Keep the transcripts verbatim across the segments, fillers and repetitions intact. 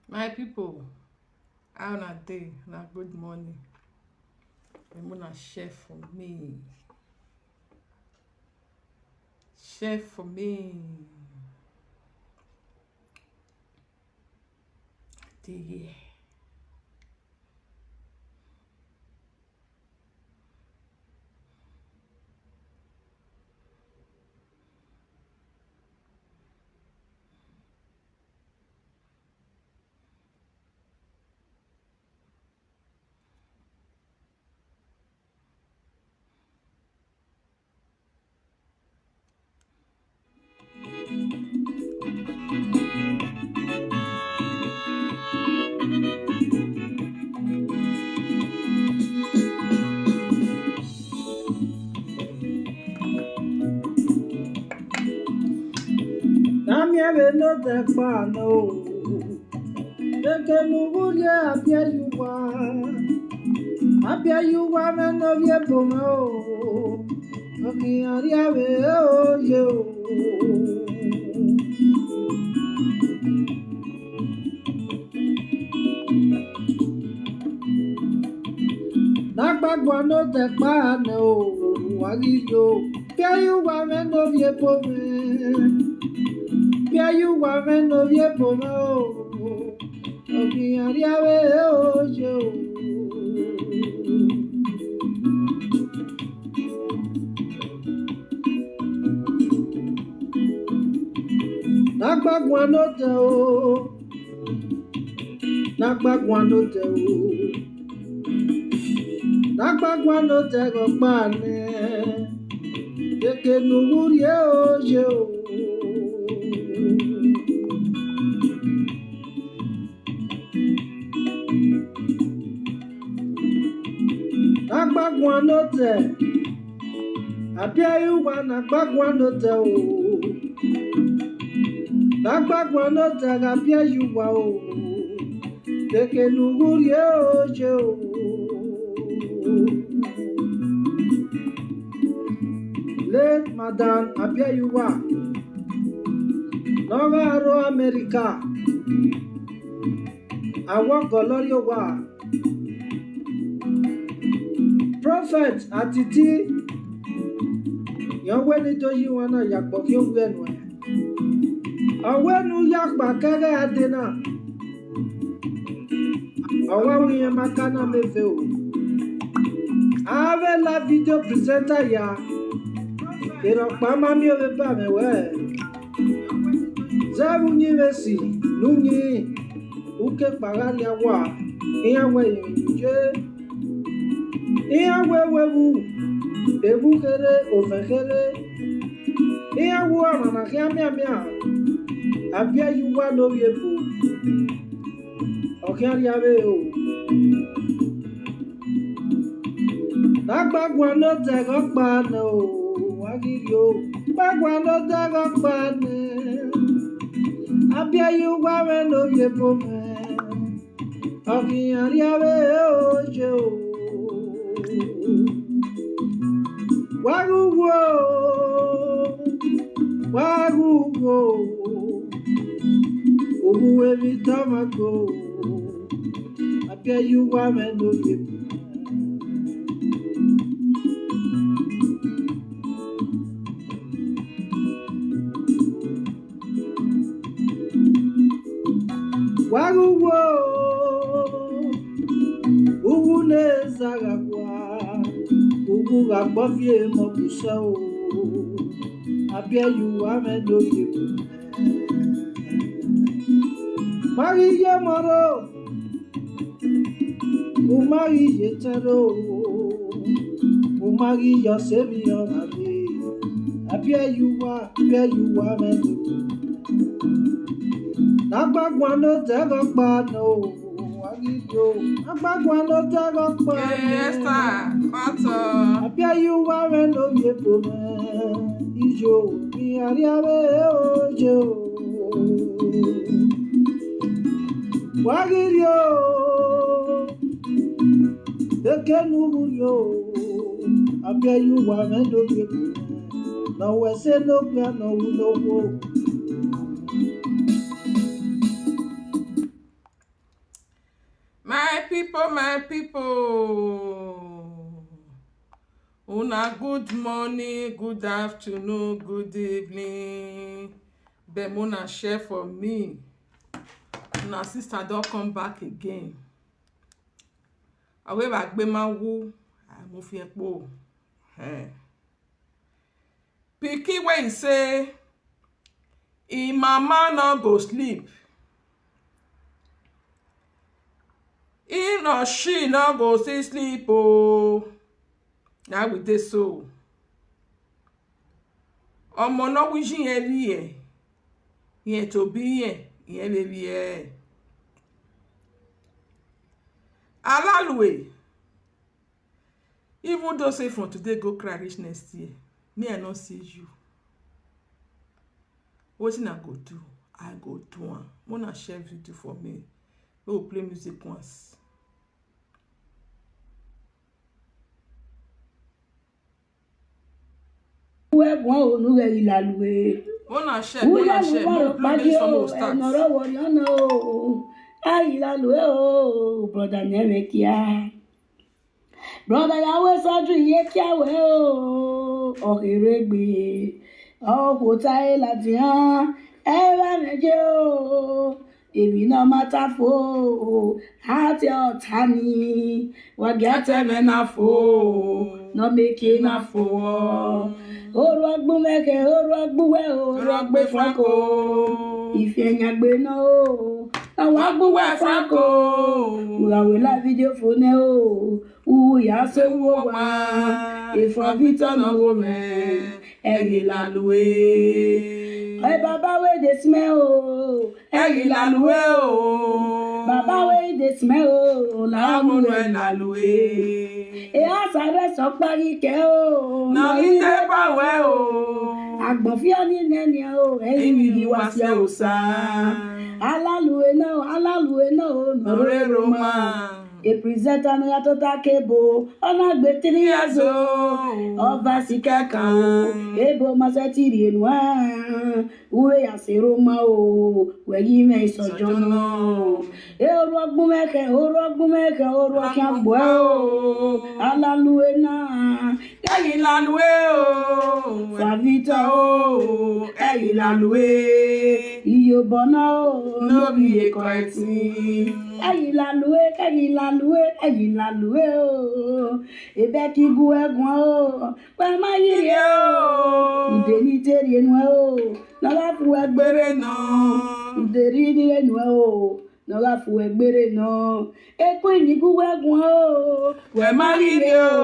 My people, how una dey? Na good morning. Make una share for me. Share for me. Dey here. Na me we no dey kpa no. Eke nugulie abia yuwa. Abia yuwa me no vie boma o. Oki aria we o ye o. Nagbagwa no dey kpa no, wagi yo. Pia yuwa me no vie boma. Pia yuwa me no vie boma o. Oki aria we o ye o. Nagbagwa no dey o. Nagbagwa no dey o. Nagbagwa no dey go kpa ne. Eke nugulie o ye o. Nagbagwa no dey. Abia yuwa nagbagwa no dey o. Nagbagwa no dey abia yuwa o. Eke nugulie o ye o. Late Madam Abia yuwa. Nova Aro America. Awo golori owa. Prophet Atiti. Yan weni to yi wana yakpo fi owu enu e. Awenu yakpa kere adena. Awa wiye makana mefe o. Ave la video presenter ya. Ero pa mami o be ba me we. Zabu nyi vesi, nunyi, uke kpagari awa, iya we yunje, iya we wewu, ewu kere, ofe kere, iya wu amana kia mia mia, abia yuwa no yebu, okia ria ve o. Nagbagwa no dey go kpa no, wagi yo. Gbagwa no dey go kpa no. Abia yuwa me no ye po me. Oki aria ve o ye o. Wagu wo. Wagu wo. Ogu we mi tamago. Abia yuwa me no ye. Wagu wo. Ugu ne zaga kwa. Ugu ga kpofie mo kusa o. Abia yuwa me no ye. Magi ye moro. Umagi ye taro. Umagi yo se mi yo magi. Abia yuwa, abia yuwa me. Agbagwa no tego kpa no. Agidio. Agbagwa no tego kpa. Yes, sir. Pato. Apia you are no yepo. Ijo. Mi ariawe ojo. Wagidio. Ekenu yo. Apia you are no yepo. No we say no gba no we no go. My people, my people, una good morning, good afternoon, good evening. Bemona share for me. Una sister don come back again. Awe ba gbe ma wu. Ai mo fi epo. Hey. Pikin wey e say im mama no go sleep, he nor she no go still sleep o. Na we dey so. Omo no wish yẹn rí ẹ, yẹn tó bí yẹn, yẹn lè rí ẹ. Alalue, even though say from today go cry reach next year, me I no see you. Wetin I go do? I go do am. Una share video for me. We go play music once. Wegwan onu ge ilalue. Una share, una share. Mo play this one, we start. Enoro wori ona o. Ai ilalue o, brother Nemekia. Brother Yahweh Saju ye kia we o. Oheregbe. Okwota eladian. Ewa meje o. Èmi náà má ta fò o, àti ọ̀tá ni. Wàgí àtẹ̀mẹ́ náà fò o, náà mèké náà fò o. Oru ọgbọ́n mẹ́kẹ̀, oru ọgbọ́n wẹ̀ o, oru ọgbọ́n Franco. Ìfẹ́ ẹ̀yàn gbé náà o, àwọn ọgbọ́n wẹ̀ Franco. Ìràwé la fídíò fónẹ́ o, uwu yà á sówó wa. Ìfọ̀ Victor náà wò mẹ́, ẹ̀yìn làlùwẹ̀. Ẹ bàbá wey dey smell o. Ẹ̀yìn làlùwẹ̀ o. Bàbá wey dey smell o. Làwọn ọmọ ẹ̀ làlùwẹ̀. Ẹ á sáré sọ parí kẹ́ o. Nà mí dé báwẹ̀ o. Àgbọ̀n fíọ́ ní nẹ́ni o. Ẹ̀yìn mi wá sí ẹ̀ ò sá. Alálùwẹ̀ náà, alálùwẹ̀ náà o. Nọ̀rẹ́ Roma. A presenter na ya tota kebo. Ona gbe three years o. Ova sikeka o. Ebo masatiri enwa. Uwe ya seroma o. We yi me sojono. E oru ọgbun mẹkẹ, oru ọgbun mẹkẹ, oru ọkẹ agbo ẹ o. Alaluwe na. Ẹ̀yìn làlùwẹ̀ o. Fàvítọ̀ o. Ẹ̀yìn làlùwẹ̀. Iye bọ̀nà o. Lórí èkó ẹtì. Ẹ̀yìn làlùwẹ̀, ẹ̀yìn làlùwẹ̀, ẹ̀yìn làlùwẹ̀ o. Ebe kí gu ẹ̀gùn o. Pẹ̀ má yí rẹ̀ o. Ǹdè ní tèrè nu ẹ o. Nọ́lá fún ẹgbẹ́rẹ́ náà. Ǹdè rí ní ẹnu ẹ o. Nọ́lá fún ẹgbẹ́rẹ́ náà. Ekú ìníkú wẹ́gun o. Wẹ̀ má rí rẹ̀ o.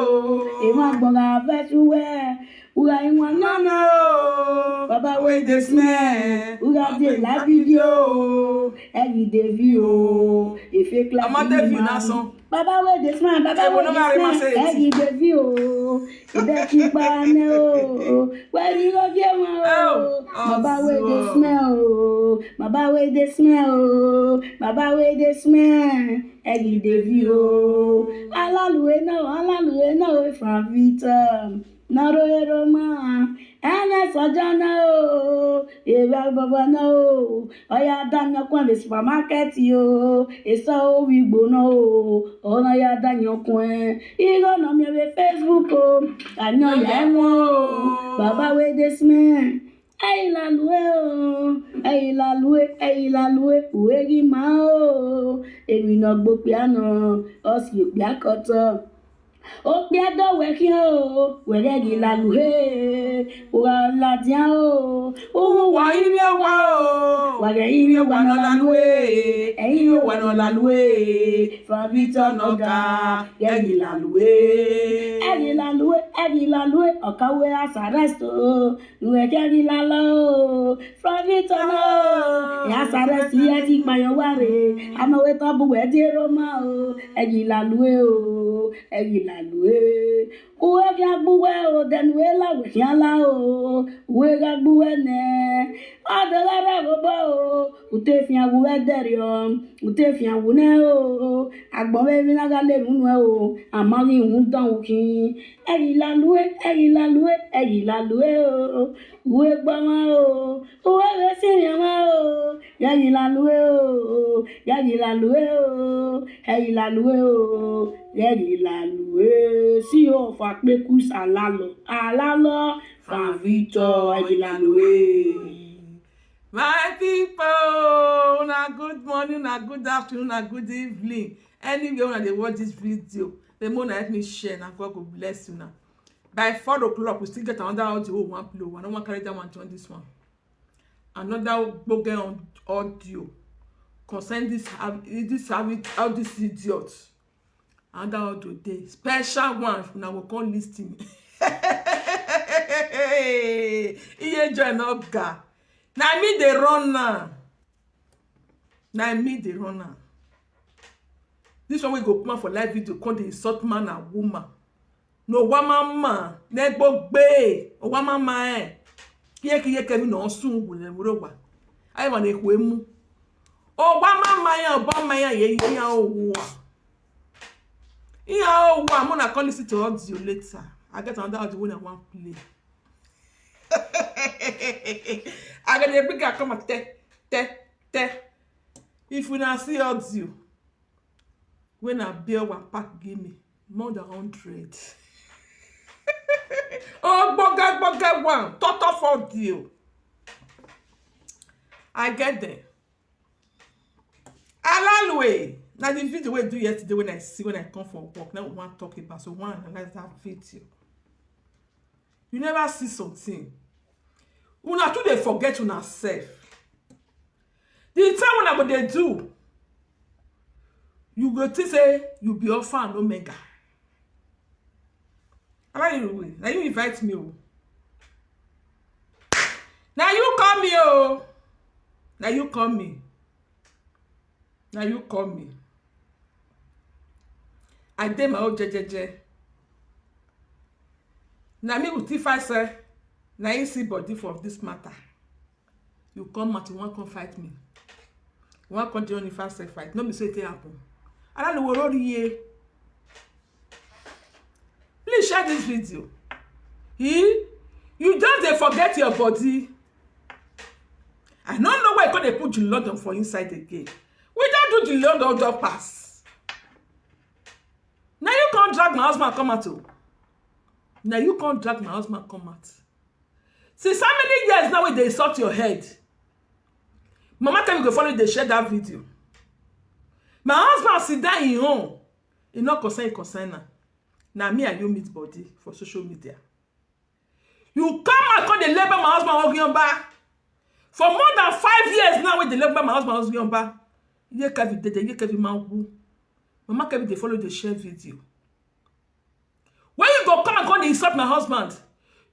Èèmọ̀ gbọ̀ngàn afẹ́sùwẹ̀. Ura iwan nana o. Baba wey dey smell. Ura dey la video. Ẹ̀yìn dey view o. Efe clap. Ọmọ tẹ fi náà sọ. Baba wey dey smell. Baba wey dey smell. Ẹ̀yìn dey view o. Ìbẹ́ kí pa ẹ o. Wẹ́rí ló dé wọn o. Baba wey dey smell o. Baba wey dey smell o. Baba wey dey smell. Ẹ̀yìn dey view o. Alálùwẹ̀ náà, alálùwẹ̀ náà o. Fàvítọ̀. Naro ero ma. Ene sojana o. Ebe baba na o. Oya da nyakun the supermarket o. Eso o wigbo na o. Ona ya da nyakun e. Igo no mi be Facebook o. Anyo ya mo o. Baba wey dey smell. Ẹ̀yìn làlùwẹ̀ o. Ẹ̀yìn làlùwẹ̀, ẹ̀yìn làlùwẹ̀. Uwe gi ma o. Èmi náà gbópẹ́ àná. Ọ̀sìn òpẹ́ àkọ́tọ̀. Okpia do wekio, weregi lalu he. Ura ladia o. Uwa imi wa o. Wage imi wa no lalu he. E imi wa no lalu he. Fabito no ga. Egi lalu he. Egi lalu he. Egi lalu he. Okawe as arrest o. Wege egi lalu o. Fabito no. Ya sare si ya ji kpayo ware. Ama we to bu we di Roma o. Eyi la lue o. Eyi la lue. Uwe ga gbuwe o, then we la we ya la o. Uwe ga gbuwe ne. Adagara go ba o. Ute fi awu we deri o. Ute fi awu ne o. Agbon we mi na ga le run we o. Ama ri un dan u kin. Eyi la lue, eyi la lue, eyi la lue o. Uwe gba ma o. Uwe we si mi ma o. Eyi la lue o. Eyi la lue o. Eyi la lue o. Eyi la lue. Si o fa pe kus alalo. Alalo. Fa Victor. Eyi la lue. My people, una good morning, una good afternoon, una good evening. Anywhere una dey watch this video, the more una help me share, na God go bless una. By four o'clock, we still get another audio we wan play. I no wan carry that one join this one. Another gboge on audio concern this, this, how this idiot. Another audio dey, special one, una go come listen. Iye join up ga. Na me dey run am. Na me dey run am. This one wey go come out for live video, come dey insult man and woman. No wa mama, ne gbogbe, o wa mama eh. Kiye kiye kemi no sun wu le wuro wa. Ayi wa ne kwe mu. O wa mama ya, o ba ma ya, ye ye ya o wa. Ya o wa, mo na come listen to audio later. I get another audio wey I wan play. I go dey bring am come and te, te, te. If una see audio, wey na beer one pack give me, more than hundred. Oh, gboga, gboga one, toto for deal. I get them. Alalwe, na the video wey do yesterday when I see, when I come from work. Now we wan talk about, so we wan analyze that video. You never see something. Una too dey forget una sef. The time una go dey do, you go think say you be Alpha and Omega. Alariwe, na you invite me o. Na you call me o. Na you call me. Na you call me. I dey my own jejeje. Na me go thief, I say, na him see body for this matter. You come out, you wan come fight me. You wan come join the fast fight. No be so e take happen. Alaliwo roriye. Please share this video. He, you just dey forget your body. I no know why you come dey put Julie London for inside again. We don do Julie London, don pass. Na you come drag my husband come out o. Na you come drag my husband come out. Since how many years now wey dey insult your head? Mama tell you go follow you dey share that video. My husband sit down in home. E no concern, e concern am. Na me and you meet body for social media. You come and come dey label my husband Ogiyomba. For more than five years now wey dey label my husband Ogiyomba. Ye Kevin dey there, ye Kevin man who. Mama Kevin dey follow dey share video. When you go come and come dey insult my husband,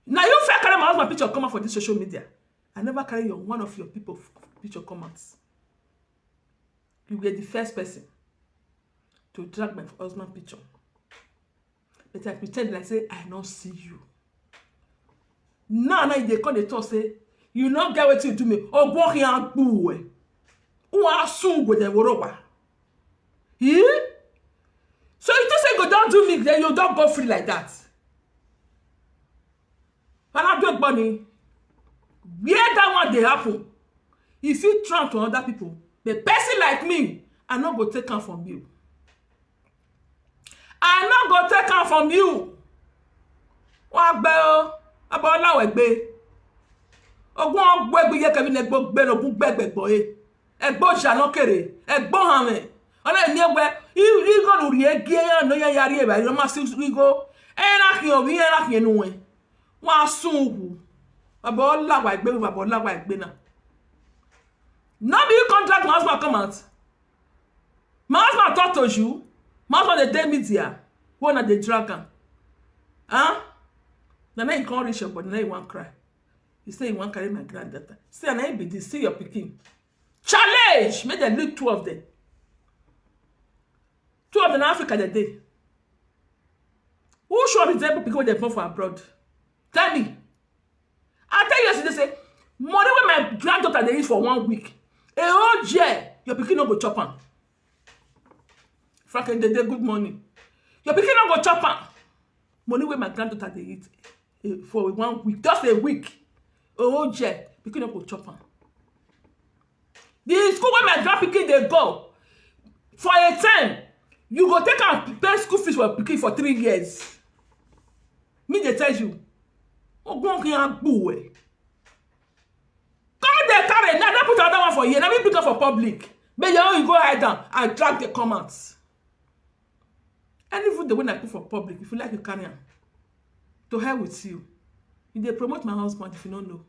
na you fit carry my husband picture come out for this social media. I never carry your, one of your people f-, picture come out. You were the first person to drag my husband picture. But I pretend like say I no see you. Now, now you dey come dey talk say you no get wetin you do me. Ogbohin agbuwe. Who are soon go the worowa? Eh? So you think say you go don do me, then you don go free like that? Fanabi Ogboni, where that one dey happen, e fit turn to other people. But person like me, I no go take am from you. I no go take am from you. Wa gbe o, abo lawe gbe. Ogun ogbe gbe ye Kevin egbo gbe, ogun gbe gbe gbo e. Egbo ja no kere, egbo han me. Ona ni egbe, i, i go lu ri egi ya no ya yari e ba, no ma si ri go. E na ki o, e na ki nu we. Wa sun wu. Baba Olawa egbe, Baba Olawa egbe na. No be you come drag my husband come out. My husband talk to you. My husband dey dey media. Who na dey drag am? Huh? Na now you come reach your body, now you wan cry. You say you wan carry my granddaughter. See, na him be this. See your pikin. Challenge, make dem lead two of them. Two of them na Africa dem dey. Who sure is able pikin wey dem born for abroad? Tell me. I tell you yesterday say money wey my granddaughter dey eat for one week, a whole year, your pikin no go chop am. Frank Ndede, good morning. Your pikin no go chop am. Money wey my granddaughter dey eat, eh, for one week, just a week, a whole year, pikin no go chop am. The school wey my grand pikin dey go, for a term, you go take am pay school fees for pikin for three years. Me dey tell you, ogun okin agbo eh. Come dey carry, na dem put another one for here, na me pick am for public. Make your own, you go hide am and drag the come out. Any food wey I put for public, if you like, you carry am. To hell with you. You dey promote my husband if you no know.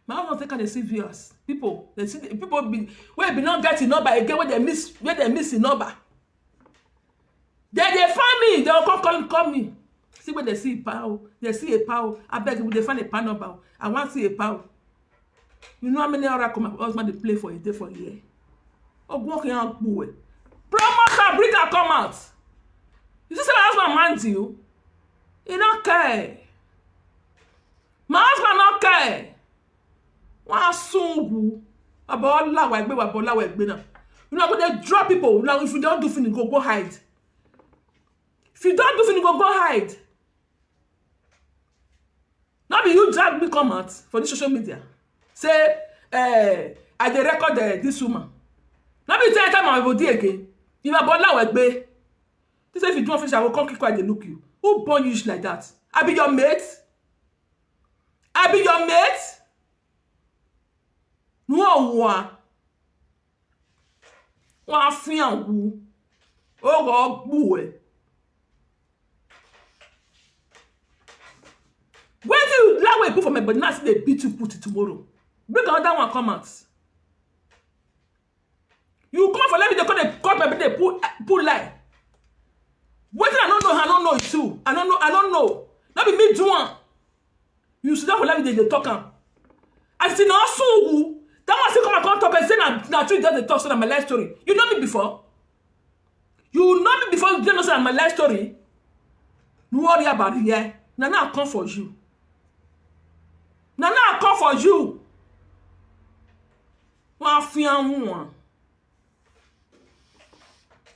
My husband take am dey see viewers. People, they see the people be, wey be not get him number again, wey they miss, wey they miss him number. They dey find me, they go come call, call me. See when they see a power, they see a power. I beg you, they find a power number. I want see a power. You know how many oracle my husband dey play for a day for a year? Ogun okin agbo eh. Promoter, bring her come out. You see say my husband mind you? He no care. My husband no care. Wan sungu. Aba olawa egbe, aba olawa egbe now. You know, go dey drop people. Now, if you don't do finish, go, go hide. If you don't do finish, go, go hide. No be you drag me come out for this social media. Say, eh, I dey record, eh, this woman. No be tell time my body again. If I bother with gbe, this if you do office, I will come keep quiet, dey look you. Who born you like that? I be your mate? I be your mate? No one. Wan fi am wu. Oh, God, boo, eh. Wetin you like wey you put for my body now, still dey beat you put it tomorrow. Bring another one come out. You come for let me dey come dey cut my body, dey pull, pull lie. Wetin I no know, I no know it too. I no know, I no know. No be me do am. You sit down for let me dey, dey talk am. As in, na sungu. That one still come and come talk and say na, na true, just dey talk, say na my life story. You know me before? You know me before, you don't know say na my life story. No worry about it, yeah. Na now I come for you. Na now I come for you. Wan fi am wu am.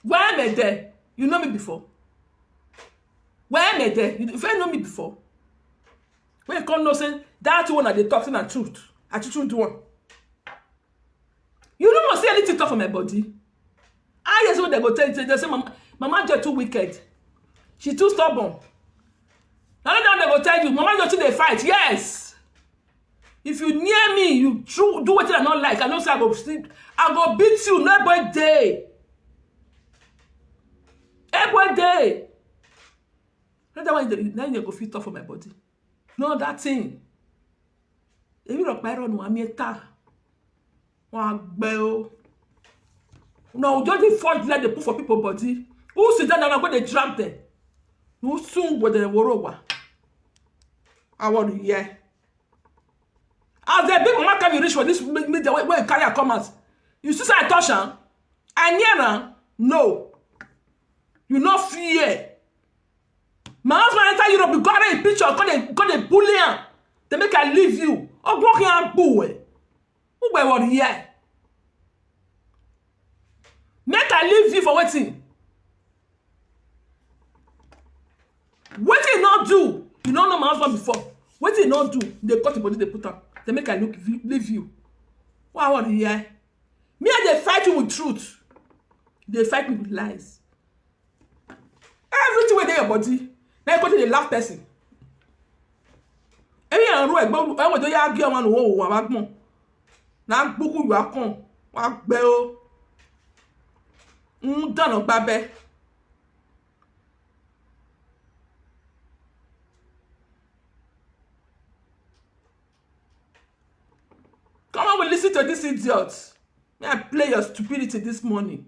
Where am I there? You know me before? Where am I there? You first know me before? When you come know say that one I dey talk, say na truth. I truth do one. You no must see anything talk for my body. Ah, yes, what they go tell you, they say, "Mama, Mama Joy too wicked. She too stubborn." Now that they go tell you, "Mama Joy too dey fight." Yes. If you near me, you true, do wetin I no like. I know say I go sleep. I go beat you. No boy day. Every day. That's why they, now you go fit talk for my body. No, that thing. If you don't buy run, I'm here. Wan gbe o. No, just the first let they put for people body. Who sit down and go dey drag them? Who soon go dey woro wa? I want to hear. As the big mama carry reach for this me-, media, wey, wey carry her come out. You see say I touch am? I near am? No. You no fear. My husband enter Europe, you go arrange picture, come dey, come dey bully am. They make I leave you. Oh, go here, boo. Who by what here? Make I leave you for wetin? Wetin you no do? You no know my husband before. Wetin you no do? They cut the body, they put am. They make I look, leave you. Why what here? Me, I dey fight you with truth. They fight me with lies. Everything wey dey your body, na you go take dey laugh person. Ebi ya ru egbe, ewo to ya gi omo nu wo wa gbon. Na gbuku yu akon, wa gbe o. N dana gba be. Come on, we listen to this idiot. May I play your stupidity this morning?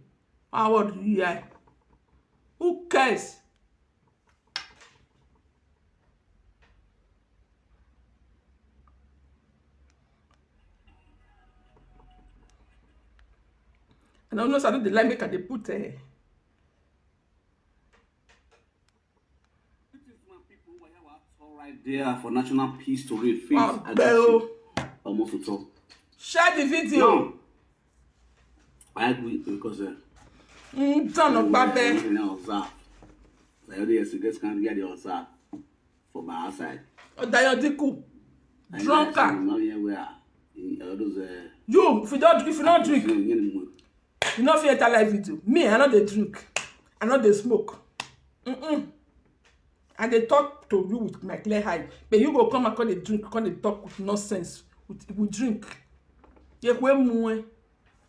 Award, yeah. Who cares? And I know say I no dey like make I dey put, eh, Right there for national peace to reign. Face, Wow, bell. Almost at all. Share the video. No. I agree because uh, Mm, turn up, babe. Anything else, uh, I already see this kind of get the outside for my outside. Odayodiku. Drunker. Not here where uh, those uh, You, if you don't, if you don't drink, you know, you no fit enter live video. Me, I no dey drink. I no dey smoke. Mm-mm. I dey talk to you with my clear eye. But you go come and come dey drink, come dey talk with nonsense. With, with drink. Ye kwe mu e.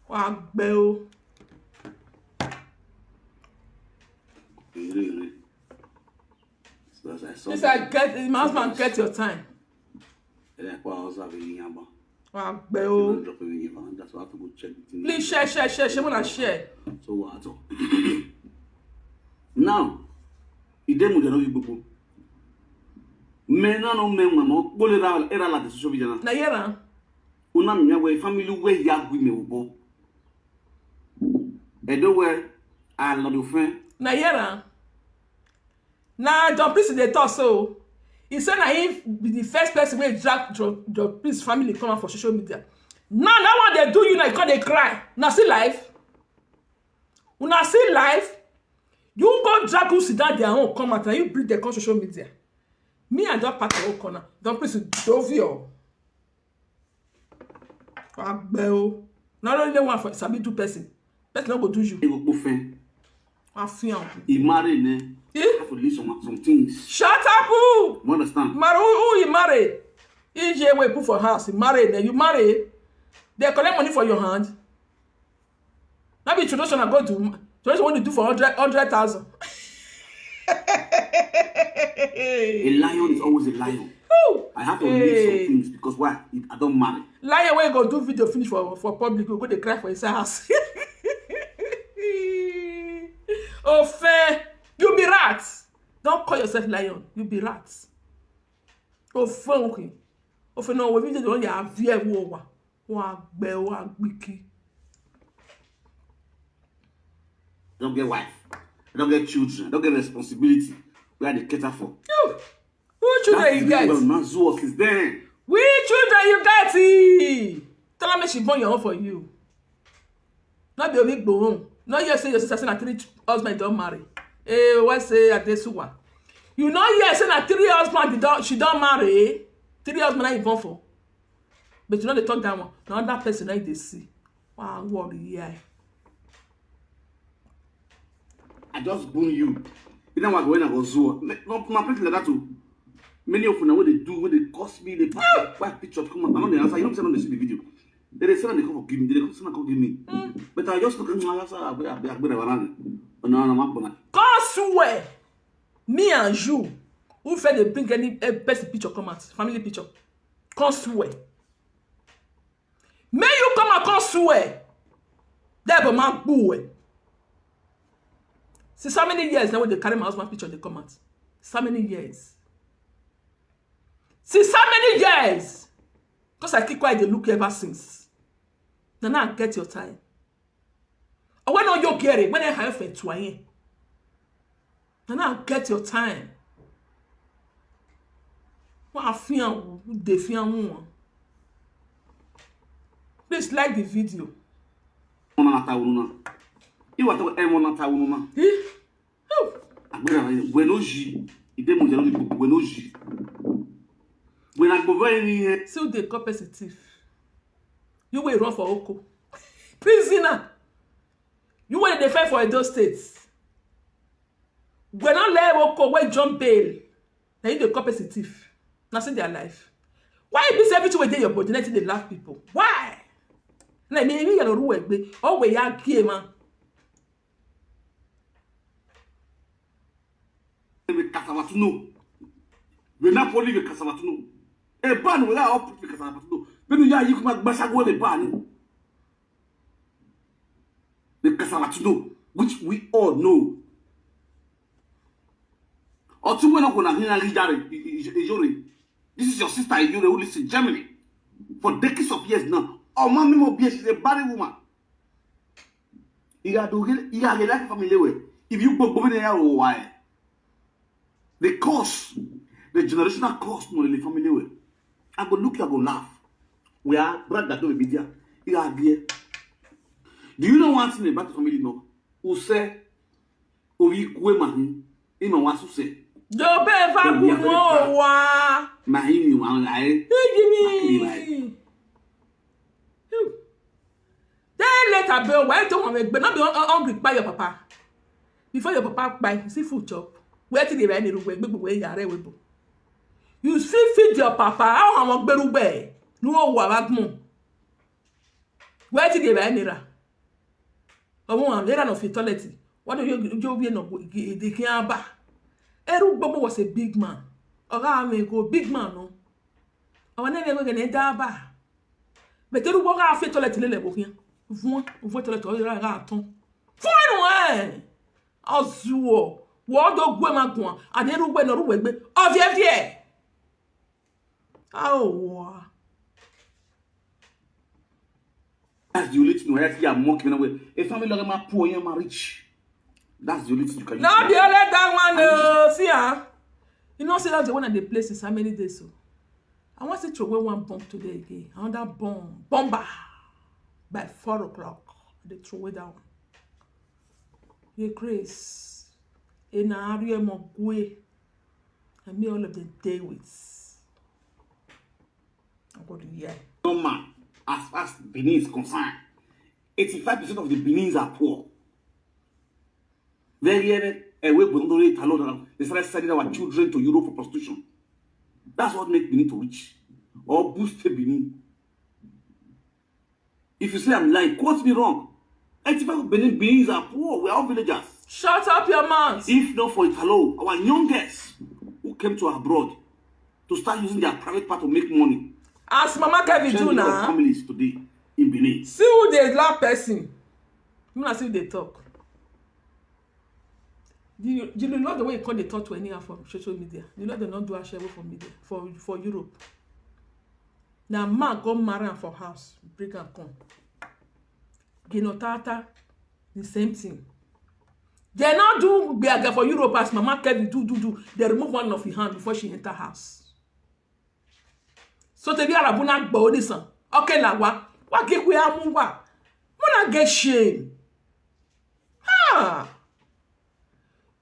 Wa gbe o. Really, really. So as I saw This I get, my husband, get your time. And I quite also have a yamba. Wa gbe o. Drop a yamba. That's why I have to go check the thing. Please share, share, share, share. When I share. So what? So? Now, ide mu jano gbogbo. Men na no men mo mo gbole ra era la social media na. Na here am. Una mi we family we ya gwi me ubo. Edo we a lot of friend. Na here am. Na Don Priest dey talk so. He say na him be the first person wey drag Don, Don Priest family come out for social media. Now that one dey do you now, you come dey cry. Na see life. Una see life. You go drag who sit down their own come out and you bring them come social media. Me, I don pack your own corner. Don Priest dove you. Wa gbe o. Not only one for sabi do person. Person no go do you. Ego po friend. Wa fi am. He marry ne. Eh? Have to leave some some things. Shut up, who? You understand? Marry who, who he marry? E J wey put for house, he marry, then you marry. They collect money for your hand. Not be traditional go do. Traditional want to do for hundred, hundred thousand. A lion is always a lion. Who? I have to leave some Hey. things because why? It, I don't marry. Lion wey go do video finish for, for public, go go dey cry for his house. Ofe, you be rat. Don't call yourself lion. You be rat. Ofe, okay. Ofe, no, we video don ya vie wo wa. Wa gbe, wa gbiki. Don't get wife. Don't get children. Don't get responsibility. Where they cater for. You, who children you get? Well, man, Zuo since then. Which children you get? Eh? Tell her make she born your own for you. Not be a big bone. Not you say your sister say na three ch- husband don marry. Eh, why say Adesuwa? You know yes say na three husband you don, she don marry. Three husband na you born for. But you no dey talk that one. Na another person na you dey see. Wa worry here. I just boon you. You know what? When I go Zuo, no, no, people like that too. Many of them what they do, what they cost me, they buy, buy picture, come on, I don't answer. You know, say no, they see the video. They dey say they come give me, they dey come say come give me. But I just look at my house, I be, I be, I be around. But now I'm up on God swear, me and you, who fit dey bring any, eh, person picture come out, family picture, come swear. May you come and come swear. Devil man boo. Since how many years now when they carry my husband picture they come out? Since how many years? Since how many years? Because I keep quiet, they look ever since. Now, now get your time. Or when no you get it, when I have it to I. Now, now get your time. Wa fi an wu, de fi an wu. Please like the video. One another one. You want to end one another one. Eh? Oh, Agbera, when no ji, ide mo jalo, when no ji. When I go very near. Still dey call person thief. You wey run for Oko. Prisoner. You wey dey fight for Edo State. When I left Oko, wey jump bail. Now you dey call person thief. Now see their life. Why you be say everything wey dey your body, nothing dey laugh people? Why? Na me, me, you know, who egbe. Oh, we ya game, man. We cassava to know. We Napoli, we cassava to know. A ban we are up, we cassava to know. When you are, you come back, Bashago, the ban. The cassava to know, which we all know. Or two when I go na hina rijare, Ijore. This is your sister, Ijore, who lives in Germany. For decades of years now. Oh, mommy, mo, she's a barren woman. Iga do gele, iga gele family we. If you gbogbo mi na ya o wa e. The curse, the generational curse no le family we. I go look, I go laugh. We are brother do media. Iga die. Do you know one thing about the family no? Use ovi kwe mahin. Ima wa suse. Jobe va Obi gumo abere pa. Wa. Mahin mi wa la e. Ijimi. Then later be why to wan be no be hungry kpai your papa. Before your papa kpai, you see food chop. Where till dey buy any rugbe, gbegbe wey yare wey bo. You fit feed your papa, how am gbe rugbe? No wa wa gbon. Where till dey buy any ra? Omo am era no fit toilet. What do you you be no the can ba? Eru gbogbo was a big man. Oga am go big man no. Our name go get da ba. But eru gbogbo fit toilet le le bo kian. Vuon, vuon toilet o ra ton. Fun enu eh. Ozuo. Wo do gwe ma gun. Ade ru gwe no ru we gbe. Ovie vie. Awo. That's the only thing where you are mocking me. A family like my poor, you are rich. That's the only thing you can use. No be only that one o. See ah. You know say that's the one that dey play since how many days so. I wan still throw away one bomb today again. Another bomb. Bomber. By four o'clock. Dey throw away that one. Ye Grace. Ena Ariemo Gwe. And me all of them dey with. I go to hear. Normal, as far as Benin is concerned, eighty-five percent of the Benin's are poor. Very, very, eh, we go to Italo now. They started sending our children to Europe for prostitution. That's what makes Benin to rich or boost Benin. If you say I'm lying, quote me wrong. Eighty-five of Benin, Benin's are poor. We're all villagers. Shut up your mouth. If not for Italo, our youngest who came to abroad to start using their private part to make money. As Mama Kevin Tell do me what now. Families today in Benin. See who dey laugh person. Una see dey talk. The the Lord the way you come dey talk to anyhow for social media. The Lord dey not do ashewo for media for for Europe. Na man go marry am for house, bring am come. Gino Tata, the same thing. They not do gbege for Europe as Mama Kevin do do do. They remove one of his hand before she enter house. So te bi arabuna gbo onisan. Okay la wa. Wa ke kwe amu wa. Muna get shame. Ha.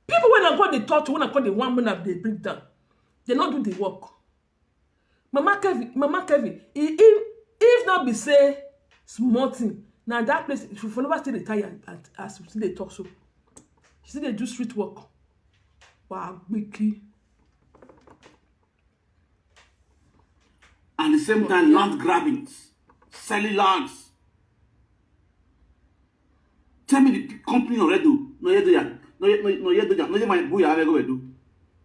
People when I go dey talk to, when I go dey one, when I dey bring down, they not do the work. Mama Kevin, Mama Kevin, if if not be say small thing, now that place if you never still retire as as we still dey talk so, she still dey do street work. Wow, Mickey. And the same time, land grabbings, selling lands. Tell me the company no redo, no yedo ya, no ye- no no yedo ya, no ye my boy ya go do.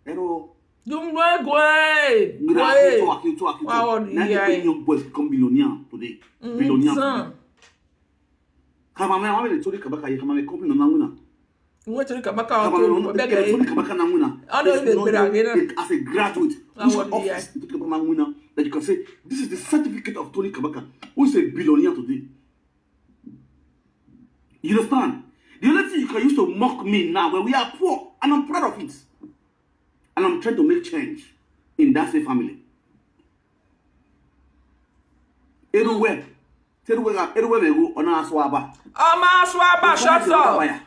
Ero, Dum gwe gwe. mira, Gwe. talk, you talk, you Wow, talk. Now yeah. You young boys become billionaire today. Billionaire. Son. Come on, man, I'm going to tell you Kabaka, you come on, company no now. Nwe tori kabaka Come oto on, obega. Tony Kabaka now. How do There's they no bring way again? As a graduate, I who's want office to Kabaka now, that you can say this is the certificate of Tony Kabaka, who is a billionaire today. You understand? The only thing you can use to mock me now, when we are poor, and I'm proud of it, and I'm trying to make change in that same family. Everywhere, everywhere, everywhere we go, on our swaba. Ọmọ Aswaba, shut up.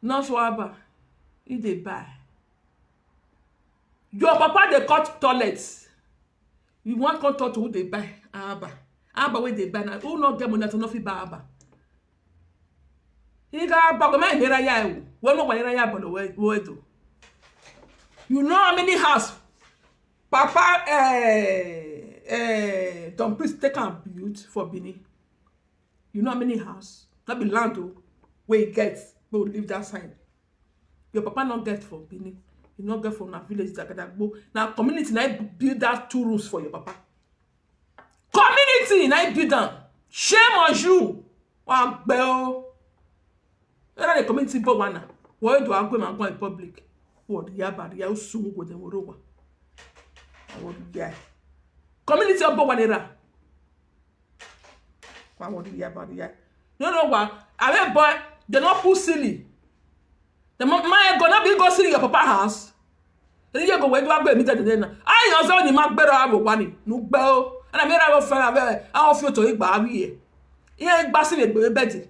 No Swaba. He dey buy. Your papa dey cut toilets. You wan come talk to who dey buy Aba? Aba wey dey buy na who no get money to no fit buy Aba. He got Aba go make naira ya ewu. We no wa naira ya bolo we we do. You know how many house Papa eh eh Don Priest take am build for Benin? You know how many house? Not be land o. Where you get, go leave that side. Your papa not get for Benin. You not get for na village Zagadagbo. Now community now build that two rooms for your papa. Community now build them. Shame on you. Wa gbe o. Era the community bo wana. Wo do agwe ma go in public. Wo di ya ba ya usu go de woro wa. Wo di ya. Community obo wana era. Wa wo di ya ba di ya. No, no, wa. Are boy, they not put silly. The man go not be go silly your papa house. Then you go where do I go meet today now? I also ni magbero abo wani. No gbeo. And I made our friend ave. I offer to igba awie. Iye igba silly be bedi.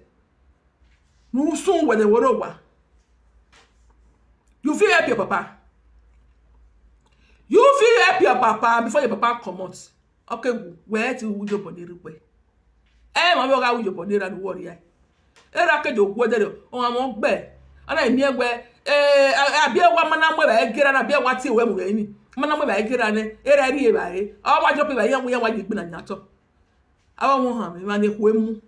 No soon where the woro wa. You feel help your papa. You feel help your papa before your papa come out. Okay, where to your body request. Eh, ma boga uyo body ra no worry. Era ke do gwo de o ma mo gbe. Ana mi egbe. Eh, abi ewa mana mo ba egera na abi ewa ti we mu ni. Mana mo ba egera ne. Era ri e ba e. Awa wa jo pe ba ye mu ye wa ji gbe na nyato. Awa won ha mi ma ne ku emu.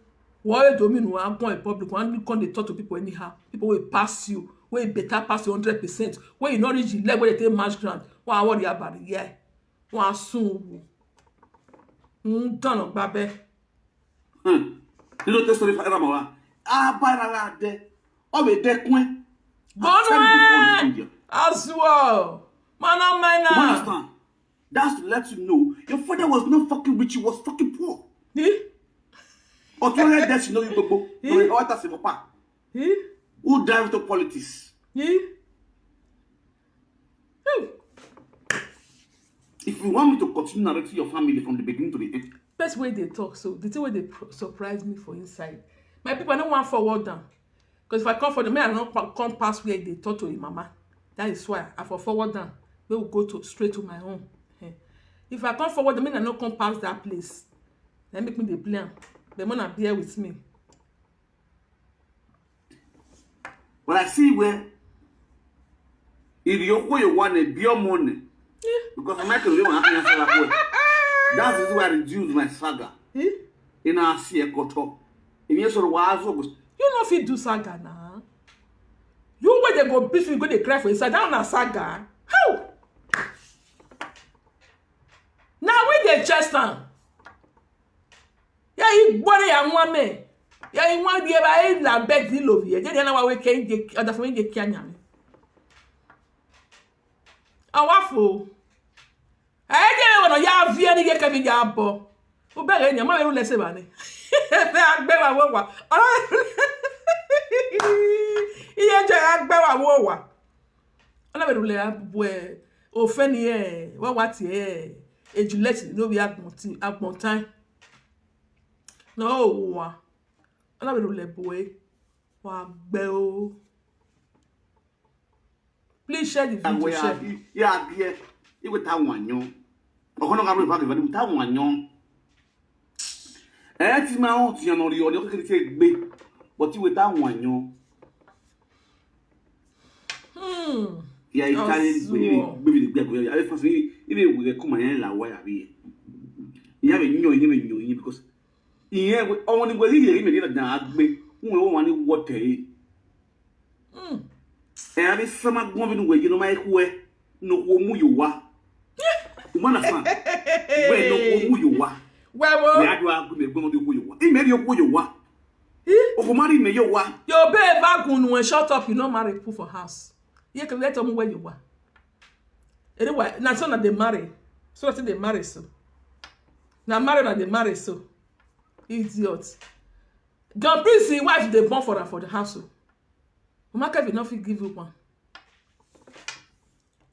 Wo e do mi nu a kon e public, wan you come dey talk to people anyhow. People wey pass you, wey better pass you hundred percent, wey you no reach the leg wey dey take match ground. Wa worry about it. Yeah. Wa sun wo. N tan gba be. Hmm. You know the story for Eramawa. Ah, by the lad there. Oh, we there, Queen. Bonu eh. As well. Mana You mena. understand? That's to let you know your father was not fucking rich, he was fucking poor. Eh? Or to let that you know you go. Eh? What does it papa? Eh? Who drive to politics? Eh? If you want me to continue narrating your family from the beginning to the end, Best way they talk, so the thing wey dey pro- surprise me for inside. My people, I no wan forward down. Because if I come for the man, I no pa- come pass where they talk to him mama. That is why I for forward down. We will go to straight to my own. Eh. If I come forward, the man I no come pass that place. Then make me dey play am. The man bear with me. But I see where if you go you want a beer money, because Michael Leon has to answer that way. That is why I reduce my saga. Eh? In our see a koto. In your sort of was You no fit do saga na. You wey dey go beat me go dey cry for inside, that na saga. How? Na we dey chest am. Ya igbore ya nwa me. Ya inwa die ba e la bed ni lo ye. Je na wa we ke je oda fun je kia nya me. Awafo. Aye je we no ya vie ni ke ke bi ja bo. O bere nya ma we ru lese ba ni. Fe agbe wa wo wa. Iye je agbe wa wo wa. Ana be ru le abwe. O fe ni e. Wa wa ti e. E Juliet no be agbon ti agbon time. No wa. Ana be ru le boy. Wa gbe o. Please share the video. Where Share. I be, yeah, I be here. It with that one, yo. Okono ka bring back the ta one, yo. Eh, ti ma on ti yan ori ori ko kiri se gbe. But it with that one, yo. Hmm. Yeah, it Oh, carry so- baby baby the gbe. I first ni ibe we come and la wa ya bi. Ya be nyo, ya be nyo because iye we o ni we ri ri me ni na gbe. Won lo wa ni wo te. Hmm. E abi sama gbon bi nu we, you know, my kwe. No ko mu yo wa. You understand? We no ko mu yo wa. Wewo. Me adu agu me gbon do ko yo wa. I me ri ko yo wa. Eh? O ko mari me yo wa. Your babe back when we shut up, you no marry put for house. You can let them where you are. Anyway, na so na dey marry. So I say dey marry so. Na marry na dey marry so. Idiot. John Prince, him wife dey born for am for the house o. Mama Kevin no fit give you one.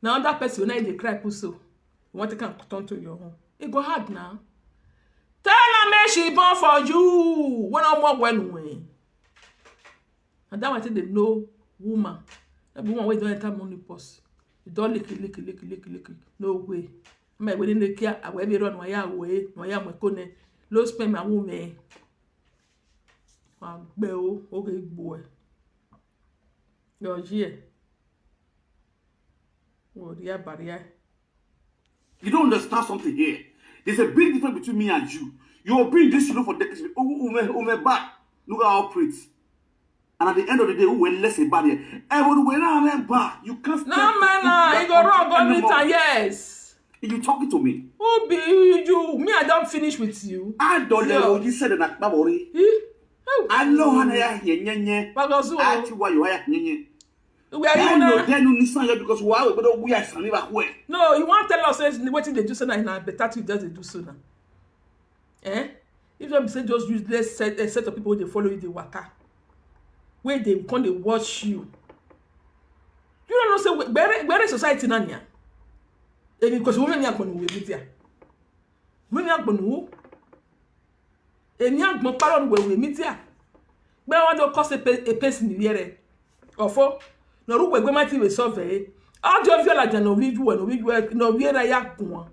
Na other person wey na dey cry put so. You want to come turn to your own. E go hard now. Tell her make she born for you. When no more when when. And that one take dey know woman. That be woman wey don enter money purse. You don lick lick lick lick lick. No way. My wedding dey care. I will be run waya way. Waya mwe kone. Lo spend my woman. Wa gbe o. Okay boy. Your year. Oh, yeah, barrier. You don't understand something here. There's a big difference between me and you. You've been this, you know, for decades. Ume, ume, ume, back. Look at how pretty. And at the end of the day, who were less a barrier? Everyone were not a bar. You can't No man, nah, you go wrong go meet am, yes. You talking to me? Who be you? Me, I don't finish with you. I don't know. You said that Babori. Eh? I know how I hear nyenye. Bagozu. I see why you are nyenye. Where you I know now? Then you listen because why we don't we are standing back where. No, you want tell us say wetin dey do so now na better thing just dey do so now. Eh? If not be say just useless set, a set of people wey dey follow you dey waka, wey dey come dey watch you. You no know say we- gbere gbere society na nia. Ebi because women ni agbonu we media. Women agbonu. Eni agbon paro we we media. Gbe wan do cause a, pe- a person ni yere. Ofo. No ru we gbe ma ti we solve e. Audio viola ja no video no video no we na ya gun.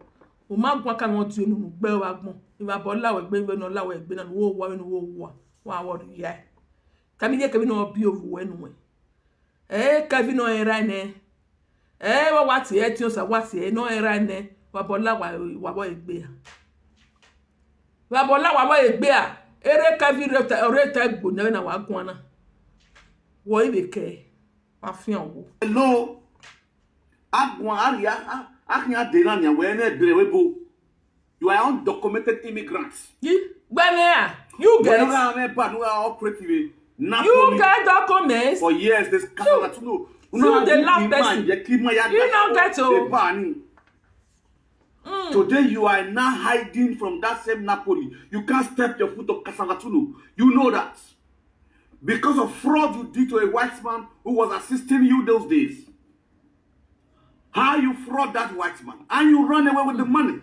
O ma gun ka won ti onu gbe wa gbon. Iwa bo la we gbe we no la we gbe na wo wa no wo wa. Wa wo ya. Kami ye kami no bi ovu we nu we. Eh, Kevin no era ne. Eh, wa wa ti e ti o sa wa ti e no era ne. Wa bo la wa wa bo egbe ya. Wa bo la wa bo egbe ya. Ere Kevin re te re te gbo ne na wa gun na. Wo ibe ke. Wa fi an wo. Hello. Agwa aria. Akin adena nya we ne bere we bo. You are undocumented immigrants. Gbẹmẹ a, you get. Whenever I'm a bad, we are operating in Napoli. You get documents. For years, this Catholic no. You know, the last person. You don't get to. Mm. Today you are now hiding from that same Napoli. You can't step your foot to Casalatuno. You know that. Because of fraud you did to a white man who was assisting you those days. How you fraud that white man and you run away with the money.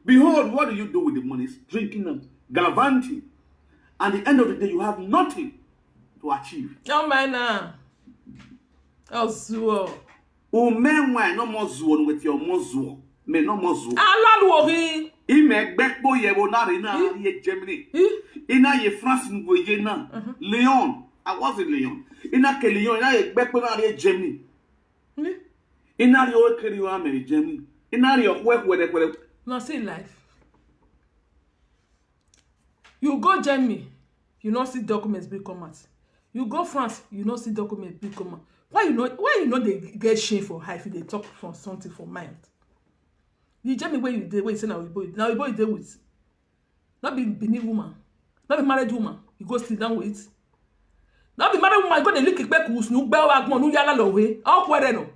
Behold, what do you do with the money? It's drinking and gallivanting. At the end of the day, you have nothing to achieve. Don't mind now. Ozuo. Ume wine no more zuo with your more zuo. Me no more zuo. Alaluohi. Ime gbekpo ye wo na re na ye Germany. Ina ye France ngwe ye na. Lyon. I was in Lyon. Ina ke Lyon. Ina ye gbekpo na re Germany. Ina ri o kiri wa me Germany. Ina ri o kwe kwe kwe. No see life. You go Germany, you no see documents bring come out. You go France, you no see documents bring come out. Why you no why you no dey get shame for eye if you dey talk from something for mind? The Germany wey you dey wey you say na oyibo na oyibo you dey with. No be Benin woman, no be married woman, you go sit down with. No be married woman, you go dey lick ikpeku snu gbe wa gbon nu yala lo we. O kwere no.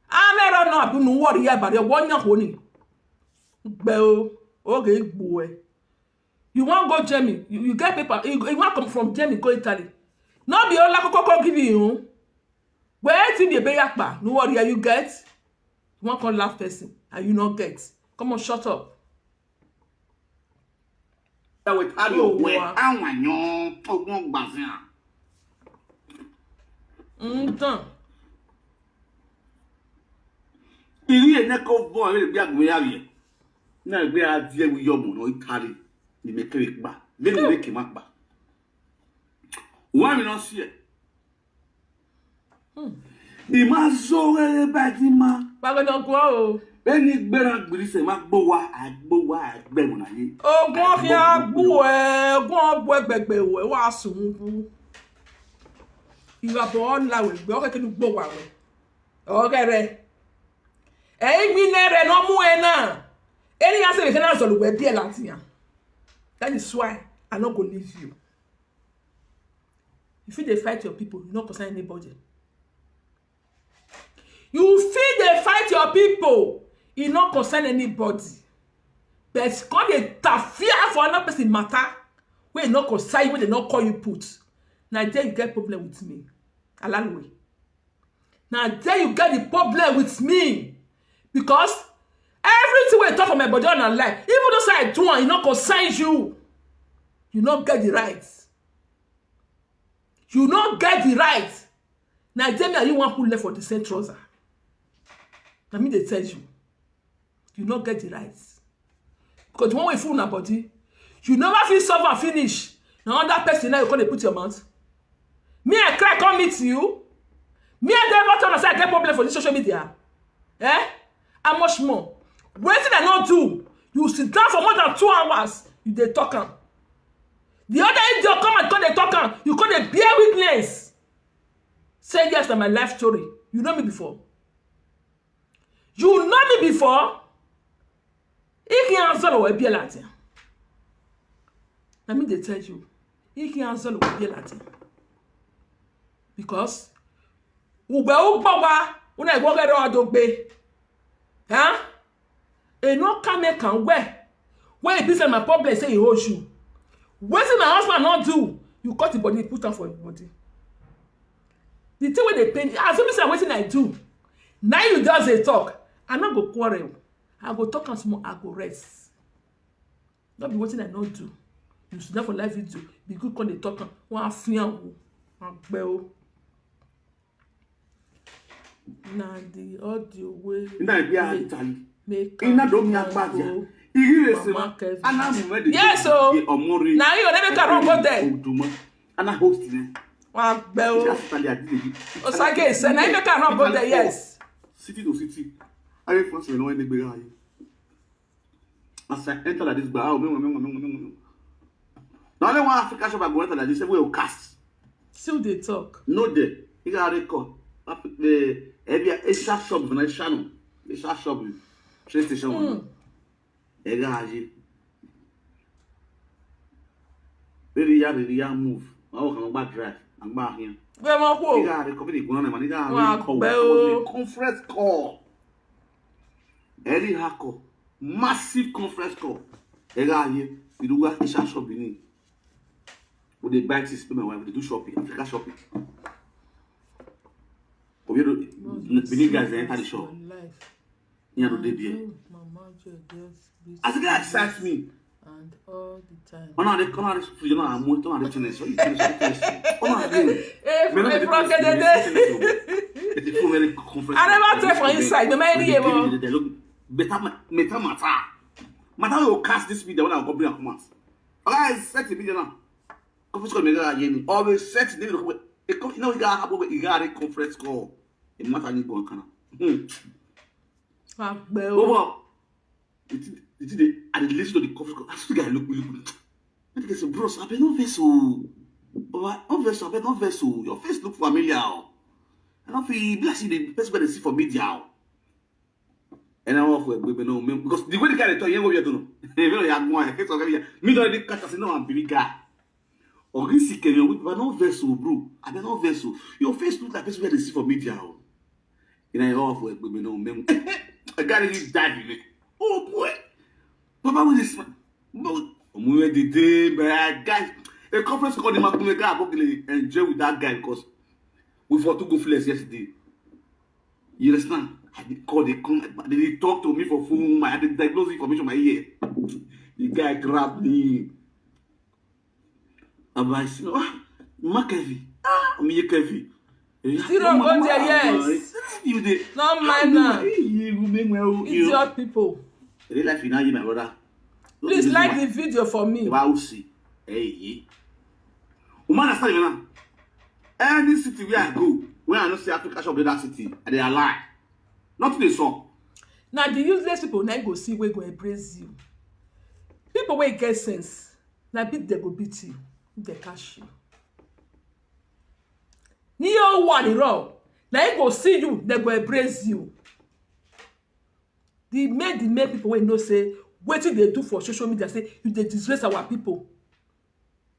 Amero no abi nu worry ya bare wo nya ho ni. Gbe o, oge igbo e. You wan go Germany, you, you get paper, you, you wan come from Germany go Italy. No be ola koko give you. Wetin be ebe yakpa? No worry, you get. You wan come laugh person and you no get. Come on, shut up. That will tell you where I want you to go back. Ntan. Iri ene ko bo ere bi agbe ya ye. Na gbe a die wi yo mo no Italy. Ni me kere pa. Le ni me ke ma pa. Wa mi no si e. Ni ma zo ere ba di ma. Ba go no gwo o. Beni gbera gbiri se ma gbo wa, agbo wa, agbe mo na ye. Ogun fi agbu e, ogun ogbo egbegbe we, wa sun bu. Iwa bo la we gbe, o ke kinu gbo wa we. O ke re. E mi ne re no mu e na. Eni ya se be kana zolu we bi e lati ya. That is why I no go leave you. You fit dey fight your people, you no concern anybody. You fit dey fight your people, e no concern anybody. But come dey tafia for another person matter wey e no concern you, wey dem no call you put. Na there you get problem with me. Alaluwe. Na there you get the problem with me. Because everything wey you talk for my body na lie. Even though say I do am, e no concern you. You no get the right. You no get the right. Na there me and you wan put left for the same trouser. Na me dey tell you. You no get the right. Because the one wey full na body, you never fit solve am finish. Na under person now you come dey put your mouth. Me I cry come meet you. Me I dey ever tell una say I get problem for this social media. Eh? How much more? Wetin I no do? You sit down for more than two hours. You dey talk am. The other idiot come and come dey talk am. You come dey bear witness. Say yes na my life story. You know me before. You know me before. Ike answer we be latin. Let me dey tell you. Ike answer we be latin. Because ugbe ugbo wa una igbo gere odogbe. Huh? E no come make am well. When e be say my problem say e hold you. Wetin my husband no do, you cut the body, put am for your body. The thing wey dey pain, as if say wetin I do, na you just dey talk. I no go quarrel. I go talk am small, I go rest. No be wetin I no do. You sit down for live video, be good, come dey talk am. Wan fi am o, wan gbe o. Na the audio wey Ina bi a Italy. Make Ina am do mi no agbaja. go. Iri ese Mama ma. Kevin. Ana mu me de. Yes o. Omori. Na you, na make I run go there. Oduma. Ana host ni. Wan gbe o. Just Italy, I did it. Osage say na make I run go there, yes. City to city. Are you France? No any big eye. As I enter like this, but oh, me, me, me, me, me, me. Now only one African shop I go enter like this, everywhere will cast. Still dey talk. No dey. You got a record. Afri- The every Asia shop for nice channel. Asia shop, train station one. Ega aji. Really ya, really ya move. I walk on back drive. I'm back here. Gbé wọn kú o. You got a record. Really go on, man. You got Wọn a record. Àgbẹ̀ o. Conference call. Any hacker, massive conference call. Ega aye, we do work Asia shop Benin. We dey buy things, pay my wife, we dey do shopping, Africa shopping. But you know, Benin guys dey enter the shop. Yeah, no dey there. Mama Joy just beat As the guy me sacked me, and all the time. When I dey come out, you know, I'm more, when I dey challenge, so you challenge, so you challenge. When I dey, Hey, Mama, hey, the Frank, place dey dey dey. Challenge, oh. It's a full very conference. I never tell for inside, the man here, They give me the, they look better ma-, better matter. Matter will cast this video when I go bring a come out. Oga, I set the video now. Conference call me, oga, again. Always set the video. It come, you know, you got, you got a conference call. The matter need go on, kana. Hmm. Àgbẹ̀ o. Over. The thing, the thing dey, I dey listen to the conference call. I see the guy look me, look me. I think I say, "Bros, abeg no vex o. Oga, no vex o, abeg no vex o. Your face look familiar o. I no fit, e be like say the person wey dey see for media o." And I walk for Egbegbe now, man, because the way the guy dey talk, you know what you do, no? You know, you have one, I face of every, me don already catch, I say, "No, I'm big guy." Or this guy, you, but no vex o, bro. Abeg no vex o. Your face look like person wey dey see for media o. You know, you walk for Egbegbe now, man. I gotta use dive in it. Oh boy. Papa, what is man? But Omuwe the day, but I guys, a conference call the Makunwe guy, I go enjoy with that guy because we for two go flex yesterday. You understand? I dey call, they come, they dey talk to me for phone, I dey diagnose information my ear. The guy grab me. I'm like, "Ah, Ma Kevin, ah, me Kevin." You still don't go there, yes. You dey, Not mind now. You make my own, you. Idiot people. Real life, you know, you, my brother. Please like the video for me. Wow, see. Hey, yeah. Woman, I start now. Any city where I go, when I no see Africa shop in that city, I dey lie. Nothing dey sup. Now the useless people now go see, we go embrace you. People wey get sense, na beat they go beat you if they catch you. Ni yo one wrong. Now he go see you, they go embrace you. The main, the main people wey know say wetin they do for social media, say you dey disgrace our people.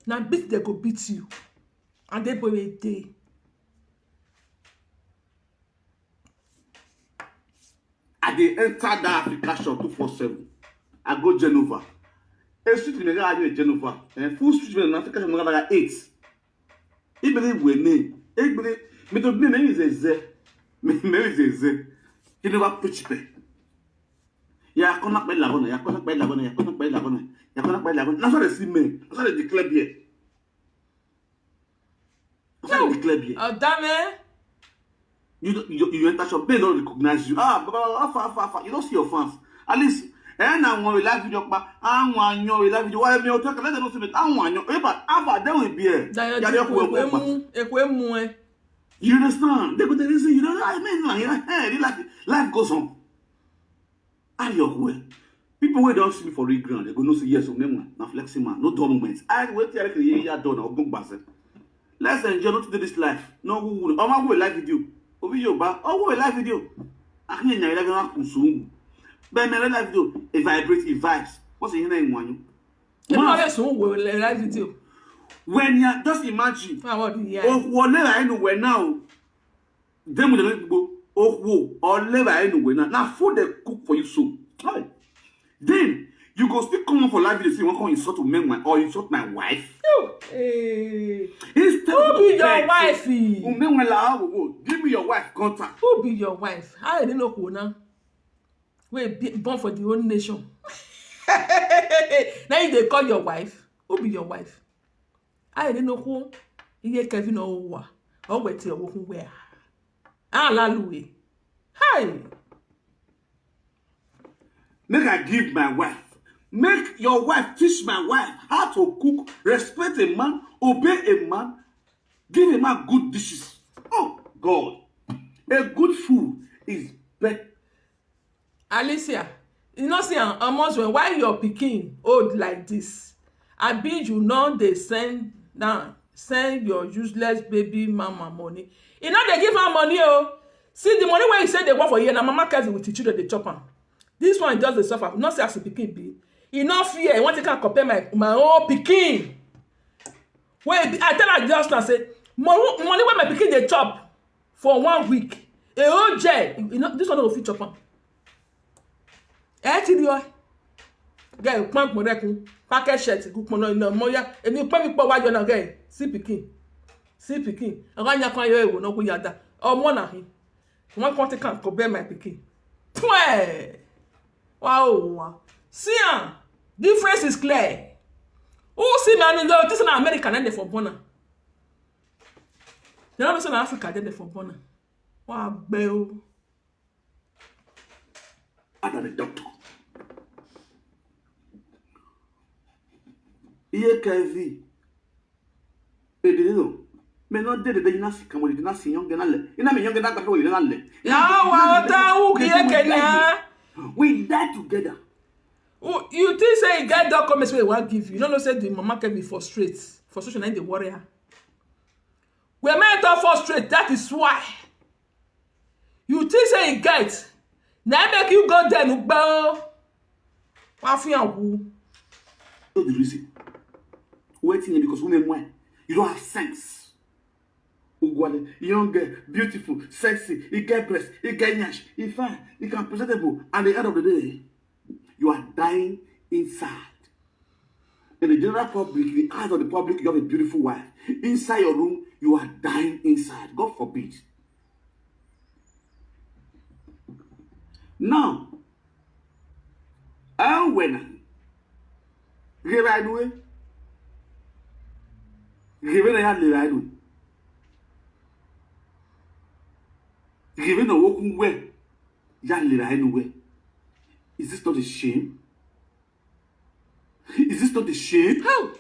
Now beat they go beat you, and they go a day. I dey enter that Africa shop two four seven. I go Genova. A street me I Genova. And full street me in Africa shop number eight. Ibere wene. Ibere me to me me is a ze. Me me is a ze. Genova pitch pe. Ya kona pe lagona, ya kona pe lagona, ya kona pe lagona, ya kona pe lagona. That's what they see me. That's what they declare here. That's what they declare here. Ọ̀dà mẹ́. You, don't- you, you enter shop, they don't recognize you. Ah, baba, how far, how far, how far? You don't see your fans. At least, eh, na one live video pa. Ah, one your live video. Why me o talk? Let them know say me. Ah, one your. Eh, but how far? They will be here. Dayo Yeah, they will go back. Èkó emu ẹ. You understand? They go dey say you don't. I mean, nah, you know, hey, the life, life goes on. Are you aware? People wey don see me for real ground, they go know say yes, o, me man, na flexing man, no dull moment. I wait till I can hear ya done or go back. Let's enjoy, not today this life. No who who. Omo go live video. Obi Yoruba, oh go live video. Akin na live na kusungu. But me live video, it vibrates, it vibes. What's the name one? Ẹ máa fẹ́ sùn wò lẹ live video. When you just imagine, Fún àwọn ọdún yẹn. Oh, whatever I know where now. Then we don't go. Oh, whoa, or never anyway. Now, now food they cook for you so. Hi. Then You go still come on for live video say you wan come insult women or insult my wife. Hey, Instead who of be your beg, wife? Women, like, oh, oh, give me your wife contact. Who be your wife? I don't know who now. Wait, be- born for the whole nation. Now you dey call your wife. Who be your wife? I don't know who. Iye Kevin Owa. Or wait your who where? Ah, Lalue. Hi. Make I give my wife. Make your wife teach my wife how to cook, respect a man, obey a man, give a man good dishes. Oh God, a good food is better. Alicia, you know say I'm almost when why your pikin old like this? Abi you no dey send na send your useless baby mama money. E no dey give her money o. See the money wey you say dey work for here na mama Kevin with the children dey chop am. This one just dey suffer. No say as the pikin be. E no fear. E wan take am compare my my own pikin. Wey be I tell her just now say money money wey my pikin dey chop for one week. A whole day. You know, this one no go fit chop am. Ẹ ti rí ọ. Gẹ́ ìpọ́n ìpọ́n rẹ̀ kún. Package shirt kún pọ́n náà iná mọ́yá. Èmi pẹ́ mi pọ̀ wájọ náà gẹ́ sí pikin. Sí pikin. Àwọn àyàn kan ayọ̀ èwò náà kó yá dá. Ọmọ náà hin. Wọ́n kàn ti kàn kó bẹ́ẹ̀ my pikin. Pwẹ́! Wá ò wá. See am. Difference is clear. Who see me and know this na America na dey for born am. They no know say na Africa dey dey for born am. Wọ́n á gbẹ o. Under the doctor. Iye Kevin. Edino. Me no dey dey na si kamo dey na si yonge na le. Ina me yonge na gbado na le. Yàrá wa ọ̀tá wù kí yẹ kẹ́ni á. We die together. Oh, you think say e get documents wey e wan give you? You no know say the mama Kevin frustrate. Frustration na im dey worry her. We make talk frustrate, that is why. You think say e get? Na im make you go there nugbo. Wá fún yàn wú. Know the reason. Waiting because women why you don't have sense. Ugwale, young girl, beautiful, sexy, he get breast, he get nyash, he fine, he can presentable. At the end of the day, you are dying inside. In the general public, in the eyes of the public, you have a beautiful wife. Inside your room, you are dying inside. God forbid. Now, how when Gebe anyway. Gebe na ya lera anyway. Gebe na wokun we ya lera anyway. Is this not a shame? Is this not a shame? How?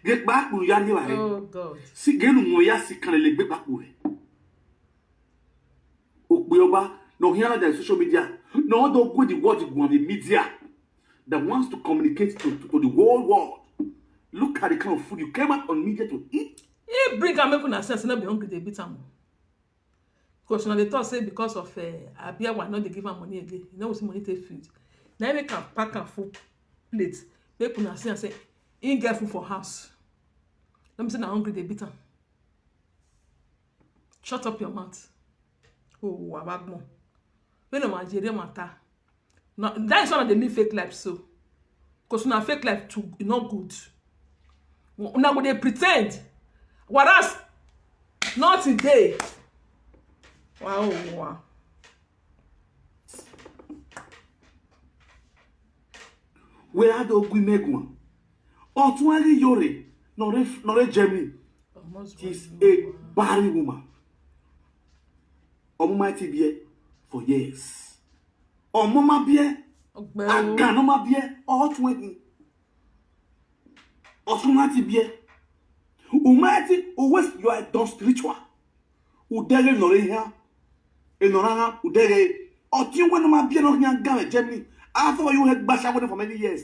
Get back to ya lera. Oh God. Si genu mo ya si kan le gbe back we. Okpe Oba, no here on social media. No, don't go the world, go on the media that wants to communicate to, to, to the whole world. Look at the kind of food you came out on media to eat. He bring am make una sense, no be hungry dey beat am. Because una dey talk say because of uh, Abiawa no dey give am money again, you know we see money take food. Na him make am pack am full plate. Make una see am say he get food for house. Let me say na hungry dey beat am. Shut up your mouth. Oh, wabagbon. When a Nigeria matter. No, that is one of the live fake life so. Because una fake life too e no good. Una go dey pretend. Whereas nothing dey. Wow, wow. Where are the Ogui Megwan? Or to any Yore, nor if nor a Germany. She's a barren woman. Omo mighty beer for years. Omo ma beer. Ọgbẹ́ o. Agan no ma beer. Or to any. Or to mighty beer. Umaiti always you are done spiritual. Udere no here. Enorana udere. Or to when no ma beer no here Germany. After you had bash away for many years.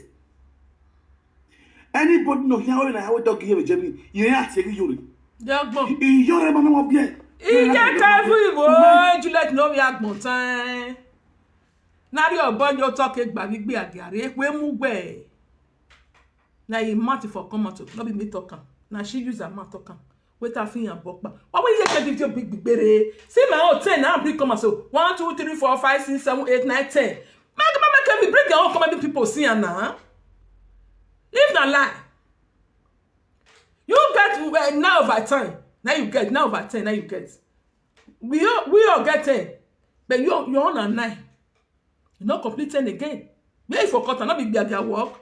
Anybody no here when I would dog here with Germany. You ain't take you. Jọgbọn. Iyore ma no ma beer. Ije ka fún ìbò Juliet no be agbọ̀n tán. Nari ọ̀bọ ni ó tọ́ ke gbà gbígbé àgàrí epo emu gbẹ̀. Na him mouth for come out o, no be me talk am. Na she use her mouth talk am. Wait a fi yan bokpa. Why we hear the video big big bere? See my own ten now bring come out so. One, two, three, four, five, six, seven, eight, nine, ten. Make make make me bring your own come make people see am now. If na lie, you get, eh, nine over ten. Now you get nine over ten. Now you get. We all, we all get ten, but your, your own na nine. You no complete ten again. Where you for cut am? No be their, their work.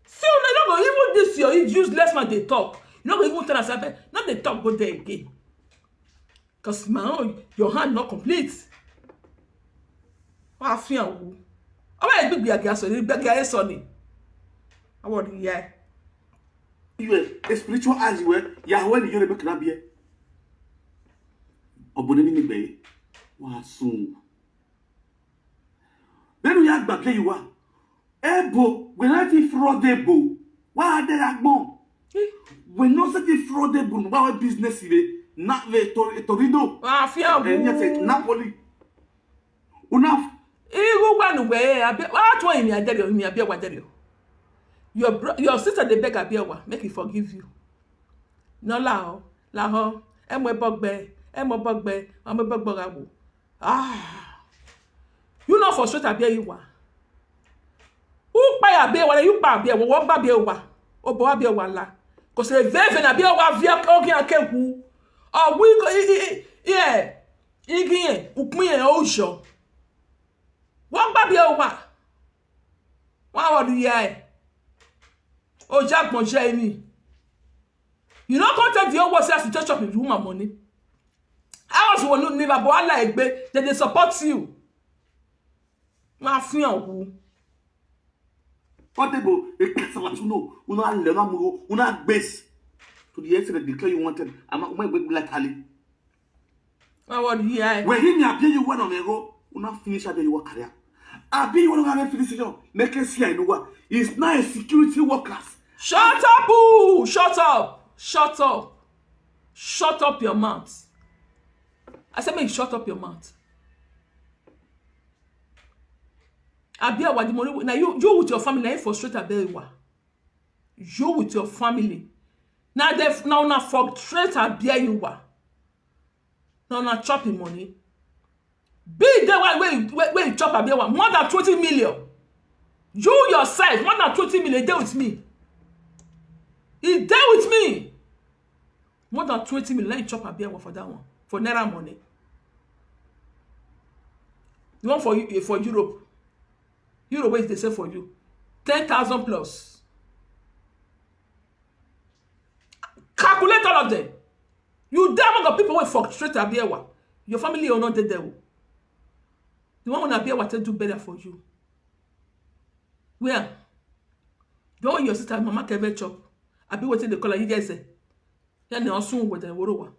See, you no go even this your useless man dey talk. You no go even tell us, abeg, no dey talk go there again. Because my own, your hand not complete. Why I feel who? How about you be a gas or be a gas on it? I want to hear. You were a spiritual eyes, you were Yahweh, you were making up here. Obonemi ni gbe. Wa sun. Then we have back here you are. Ebo, we not even fraudable. Why are they agbon? We not such a fraudable. Why business ile? Not the Tor-, Torino. Why I feel And yet who? Napoli. Una Iru wa nu we abi, wa to imi aderio, imi abi wa derio. Your bro-, your sister dey beg Abiowa, make he forgive you. No la o, la ho. Emo bogbe, emo bogbe, emo bogbe ga wo. Ah. You no frustrate Abiowa. Who buy Abiowa? You buy Abiowa. What buy Abiowa? Obo Abiowa la. Cause a veve na Abiowa via ogi akewu. Oh, we go, i-, i-, i-, yeah. Igi yẹn, òpin yẹn ó yọ. Wọ́n gbàgbé ọwà. Wọ́n á wọ̀dù ya ẹ̀. Ó já gbọ̀n jẹ́ ẹni. You no come tell the whole world say as you take chop the woman money. How else you wan know neighbor, but Allah Egbe, dem dey support you. Wọ́n á fi hàn wú. Portable, a cassava to know. Una le, una muro, una base. To the extent that they declare you wanted. I'm a woman with black alley. Wọ́n á wọ̀dù ya ẹ̀. When he me appear you one on the road, una finish up your career. Appear you one on the finish you. Make it see I know what. It's not a security workers. Shut up, ooh, shut up, shut up, shut up your mouth. I said, make you shut up your mouth. Abiowa, the money, now you, you with your family, now you frustrate Abiowa. You with your family. Now they, now una frustrate Abiowa. Now una chop him money. Be there where, where, where, where you chop Abiowa. More than twenty million. You yourself, more than twenty million, dey with me. He dey with me. More than twenty million, let you chop Abiowa for that one. For Naira money. The one for Eu-, for Europe. Europe, where they sell for you. Ten thousand plus. Calculate all of them. You dey among the people wey frustrate Abiowa. Your family are not there, oh. The one wey Abiowa take do better for you. Where? The one your sister, Mama Kevin chop. Abi wetin they call her, you guys say? Ya na Osun with the Worowa.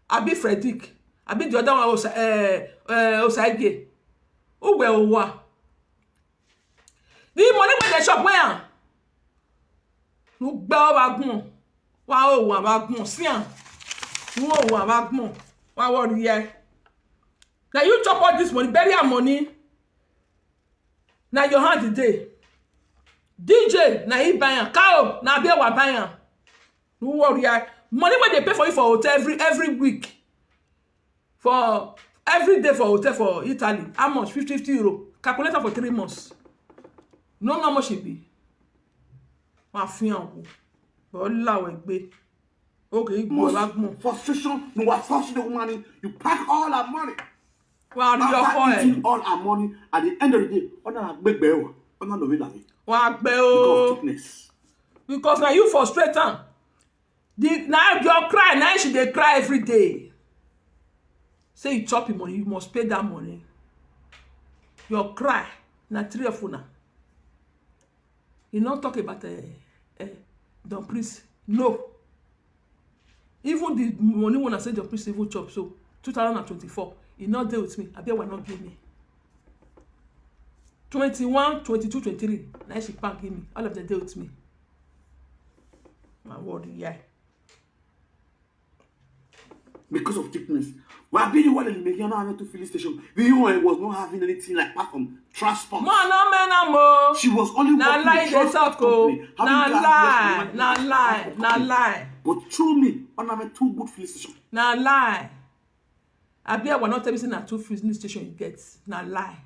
Abi Frederick. Abi the other one, Osa-, eh, eh, Osaige. Who were Owa? The money wey they chop, where? Who gbẹ wa gbọn? Wa o wa wa gbọn. See am. Who o wa wa gbọn? Wa worry here. Now you chop all this money, bury your money. Now your hand today. D J, now he buy am. Cow, now be wa buy am. No worry. I, money wey they pay for you for hotel every, every week. For every day for hotel for Italy. How much? Fifty, fifty euro. Calculator for three months. No, no much it be. Ma fi hàn wò. But Ọlọ́run ẹ gbé. Okay, you go Most back more. Frustration, no, what frustration the woman, you pack all her money. Wa rí After ọkọ ẹ̀. Eating all her money, at the end of the day, ọ̀nà àgbẹ̀gbẹ̀ ẹ̀wà, ọ̀nà lórí làbí. Wa gbẹ Because of o. Thickness. Because na you frustrate am. The, na your cry, na she dey cry every day. Say you chop him money, you must pay that money. Your cry, na three of una. He no talk about, eh, eh, Don Prince. No. Even the money when I say Don Prince even chop, so two thousand and twenty-four, he not there with me. Abiowa not give me. Twenty-one, twenty-two, twenty-three, now she pack give me. All of them there with me. My word, yeah. Because of thickness. Well, I really wanted to make you know two filling station. The U N was not having anything like apart from transport. Mo no men am o. She was only Na working lie with they transport talk o. Company, having Na gas lie, less than na lie, transport na company. Lie. But through me, on have two good filling station. Na lie. Abiowa not tell me say na two filling station you get. Na lie.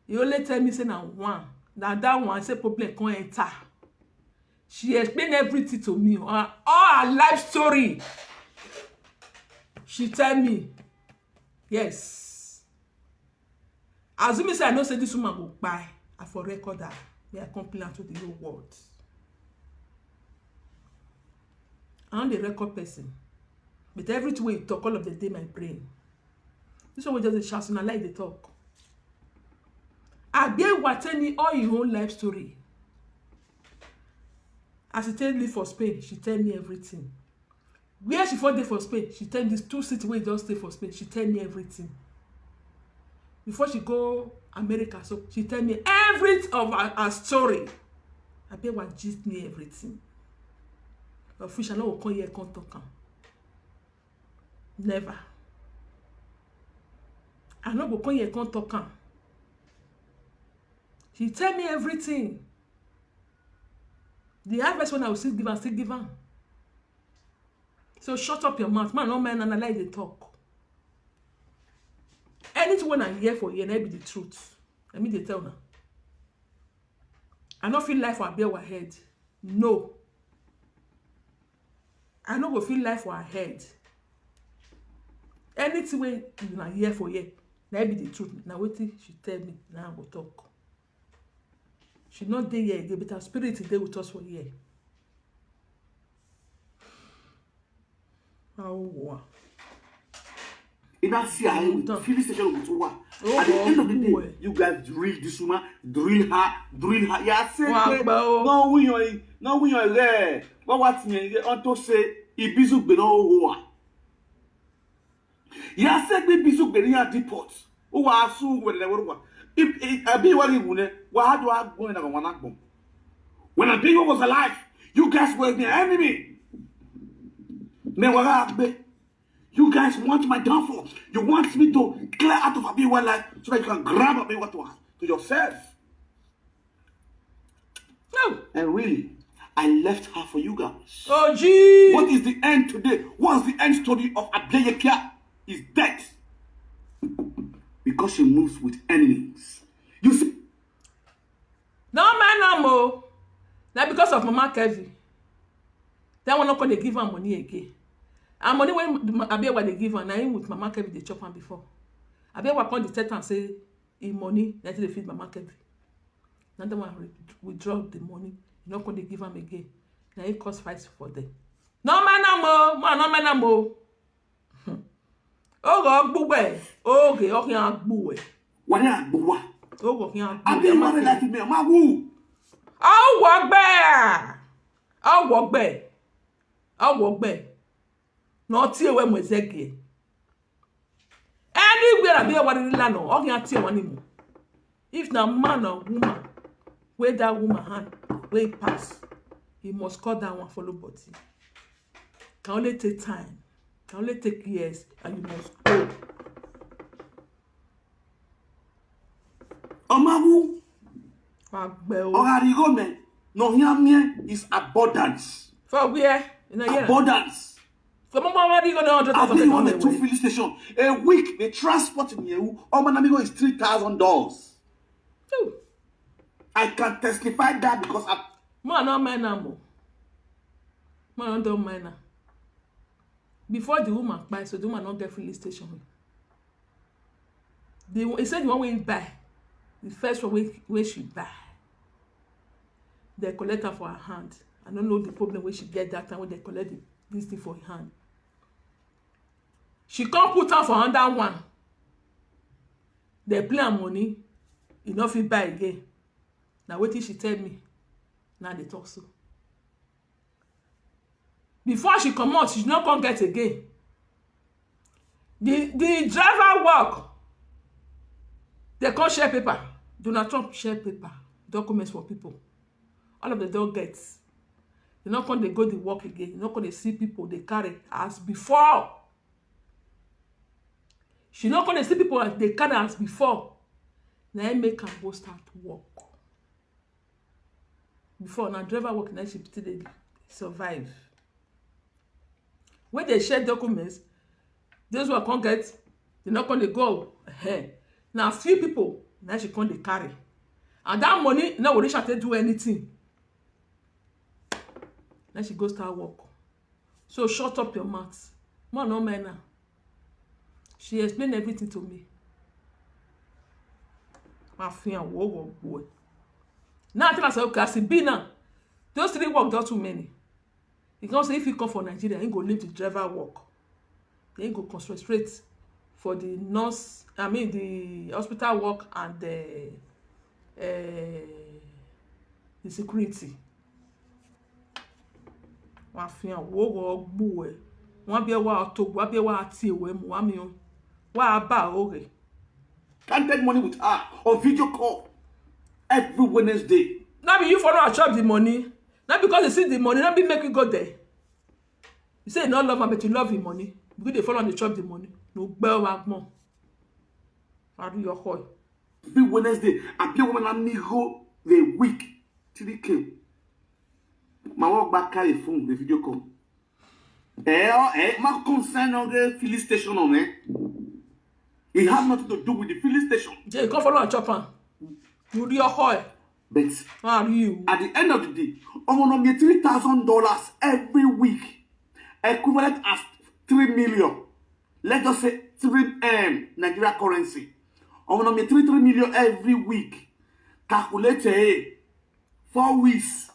You only tell me say na one. Na that one say problem come enter. She explain everything to me, uh, all her life story. She tell me, yes. Assuming say I know say this woman go kpai, I for record her. May I come play am to the whole world. I no dey record person, but everything wey you talk, all of them dey my brain. This one wey just dey shout, na lie dey talk. Abiewa tell me all him own life story. As she take live for Spain, she tell me everything. Where she for dey for Spain, she tell me, these two city wey just stay for Spain, she tell me everything. Before she go America, so she tell me everything of her, her story. Abiewa gist me everything. Of which I no go come here come talk am. Never. I no go come here come talk am. She tell me everything. The harvest when I will still give am, still give am. So shut up your mouth, man. No man, and I like the talk. Anything when I hear for here, na be the truth. Let me dey tell now. I no feel life for Abiewa head. No. I no go feel life for her head. Anything wey una hear for here, na be the truth. Na wetin she tell me, na I go talk. She no dey here again, but her spirit dey with us for here. Awowa. If I see her with filling station with wa, at the end of the day, you guys drill this woman, drill her, drill her. Yeah, say Wa gba o. No we your, no we your rare. But what me on to say? Ibizu be no hoa. Yeah, say be bizu be near depot. Who are su when they were. If I be what you wouldn't, why do I go in a one? When Abiewa was alive, you guys were the enemy. Me what I be. You guys want my downfall. You want me to clear out of Abiewa life so that you can grab Abiewa to, to yourself. No. And really, I left her for you guys. Oh, gee. What is the end today? What's the end story of Abieyekia? Is death. Because she moves with enemies. You see, No man, no more. Na because of Mama Kevin. That one no come dey give am money again. And money wey Abiewa dey give am, na him with Mama Kevin dey chop am before. Abiewa come dey tell am say him money na him dey feed Mama Kevin. Na that one re- withdraw the money, e no come dey give am again. Na him cause fight for them. No man, no more. Man, no man, no more. Oge ọgbụgbe, oge ọhịa agbụwe. Wanya Agbuwa. Oge ọhịa agbụwe. Abiewa life me, ma who? Ọwọgbe a. Ọwọgbe. Ọwọgbe. Na ọtị ewe mwezegie. Anywhere Abiewa riri la no, ọhịa tie wani mu. If na man or woman, wey that woman hand, wey pass, he must cut that one follow body. Can only take time, can only take years, and you must go. Omawu. Wàá gbẹ o. Ọ̀ràrìgọ́mẹ̀. No hear me is abundance. For where? In a year. Abundance. So mo máa wá rí ọdún hundred I've thousand been for on me a two wẹ̀. filling station. A week, they transport in you. Omanamigo is three thousand dollars. Two. I can testify that because I Mo àná mẹ́nà mọ̀. Mo àná dán mẹ́nà. Before the woman kpai, so the woman no get filling station. The he said the one wey he buy, the first one wey wey she buy, they collect am for her hand. I no know the problem wey she get that time wey they collect the, this thing for her hand. She come put am for another one. They play am money, e no fit buy again. Na wetin she tell me, na dey talk so. Before she comot, she no come get again. The the driver work, they come share paper. Donald Trump share paper, documents for people. All of them don get. They no come dey go the work again. They no come dey see people dey carry as before. She no come dey see people as dey carry as before. Na im make am go start work. Before na driver work na she still dey survive. When they share documents, those who come get, they no come dey go. Eh, na few people na she come dey carry, and that money no go reach her take do anything. Then she go start work. So shut up your mouth. More no man now. She explained everything to me. My friend, whoa, whoa, boy. Now I tell myself, okay, I see B now. Those three work, not too many. He come say if he come for Nigeria, he go leave the driver work. Then he go concentrate for the nurse, I mean the hospital work and the uh, the security. Wọn fi hàn wó wọ gbó ẹ. Wọn bí ẹ wá ọtọ, wọn bí ẹ wá àti èwẹ mu wá mi o. Wá a bá òòrè. Can't take money with her on video call every Wednesday. No be you follow am chop the money. Not because you see the money, not be make you go there. You say you no love am, but you love the money. You dey follow am dey chop the money. No gbẹ wa gbọn. Adu your hoi. Every Wednesday, I pay woman and me go the week till he came. My work back carry phone, the video call. Eh, oh, eh, my concern on the filling station on eh. It have nothing to do with the filling station. Jay, you come follow am chop am. You do your hoi. But How are you? At the end of the day, ọmọ náà mi three thousand dollars every week, equivalent as three million. Let's just say three M Nigeria currency. Ọmọ náà mi three three million every week. Calculate it. Four weeks.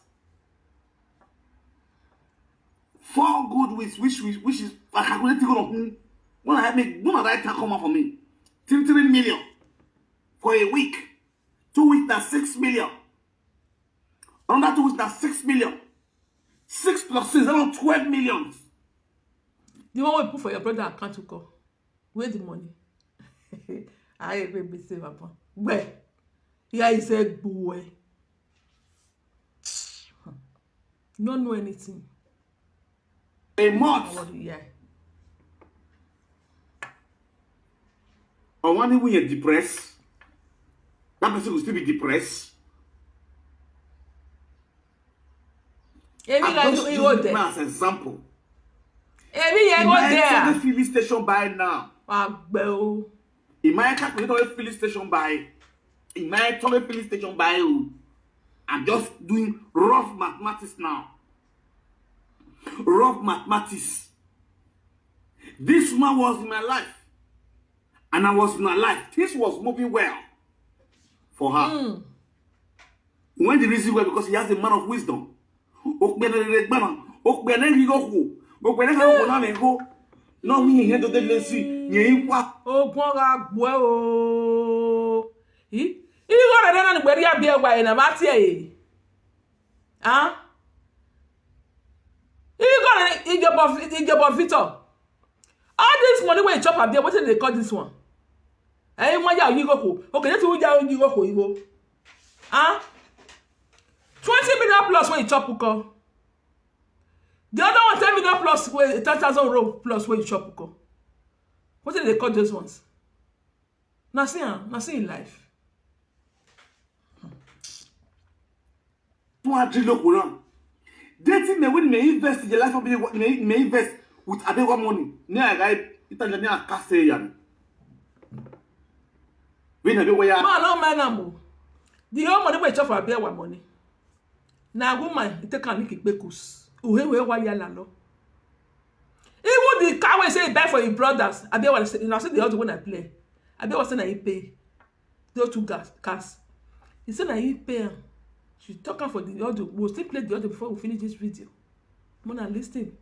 Four good weeks, which which, which is I calculate it on when I make when I write come out for me. Three three million for a week. Two weeks na six million. Another two weeks na six million. Six plus six, that's twelve million. The one we put for your brother account to call. Where the money? I will be save upon. Where? Yeah, he said, boy. No know anything. A month. What do you hear? Or one day when you're depressed, that person will still be depressed. Èmi I'm ga just you go using there. Man as example. Èmi yẹn go Imagine there. The filling station by now. Wà á gbẹ o. Imagine calculator a filling station by. Imagine a filling station by. Oh. I'm just doing rough mathematics now. Rough mathematics. This woman was in my life. And I was in her life. Things was moving well for her. Mm. When the reason why, because he has a man of wisdom. Okpene rere gbana, okpene rigo ho, okpene ka ho na me ho. No me here to the lazy, ye kwa. Ogun ọ̀rọ̀ àgbò ẹ̀ o. Ì- Ìwọ rẹ̀ náà nígbẹ̀rí àbí ẹwà ẹ̀ náà bá tiẹ̀ yìí. Hàn? Ìwọ rẹ̀ ìjọba ìjọba Victor. All this money wey you chop àbí wetin dey call this one? Ẹ̀yin wọ́n yà yí kòkò. Okay, this one yà yí kòkò yìí o. Hàn? Twenty million plus wey you chop kọ. The other one ten million plus wey ten thousand euro plus wey you chop kọ. Wetin dey call those ones? Na see am, na see in life. Tun a di loko na. Dating me when me invest in the life of me, me, me invest with Adewa money. Ne I got it and ne I can say yan. When I be where Man, no mind am o. The whole money wey chop for Abewa money. Na woman e take am lick ikpekus. Uhe we wa yala lo. Even the car wey say he buy for him brothers, Abewa say, you know, see the audio when I play. Abewa say na he pay. Those two gas, cars. He say na he pay am. She talk am for the audio. We'll still play the audio before we finish this video. Mona, listen.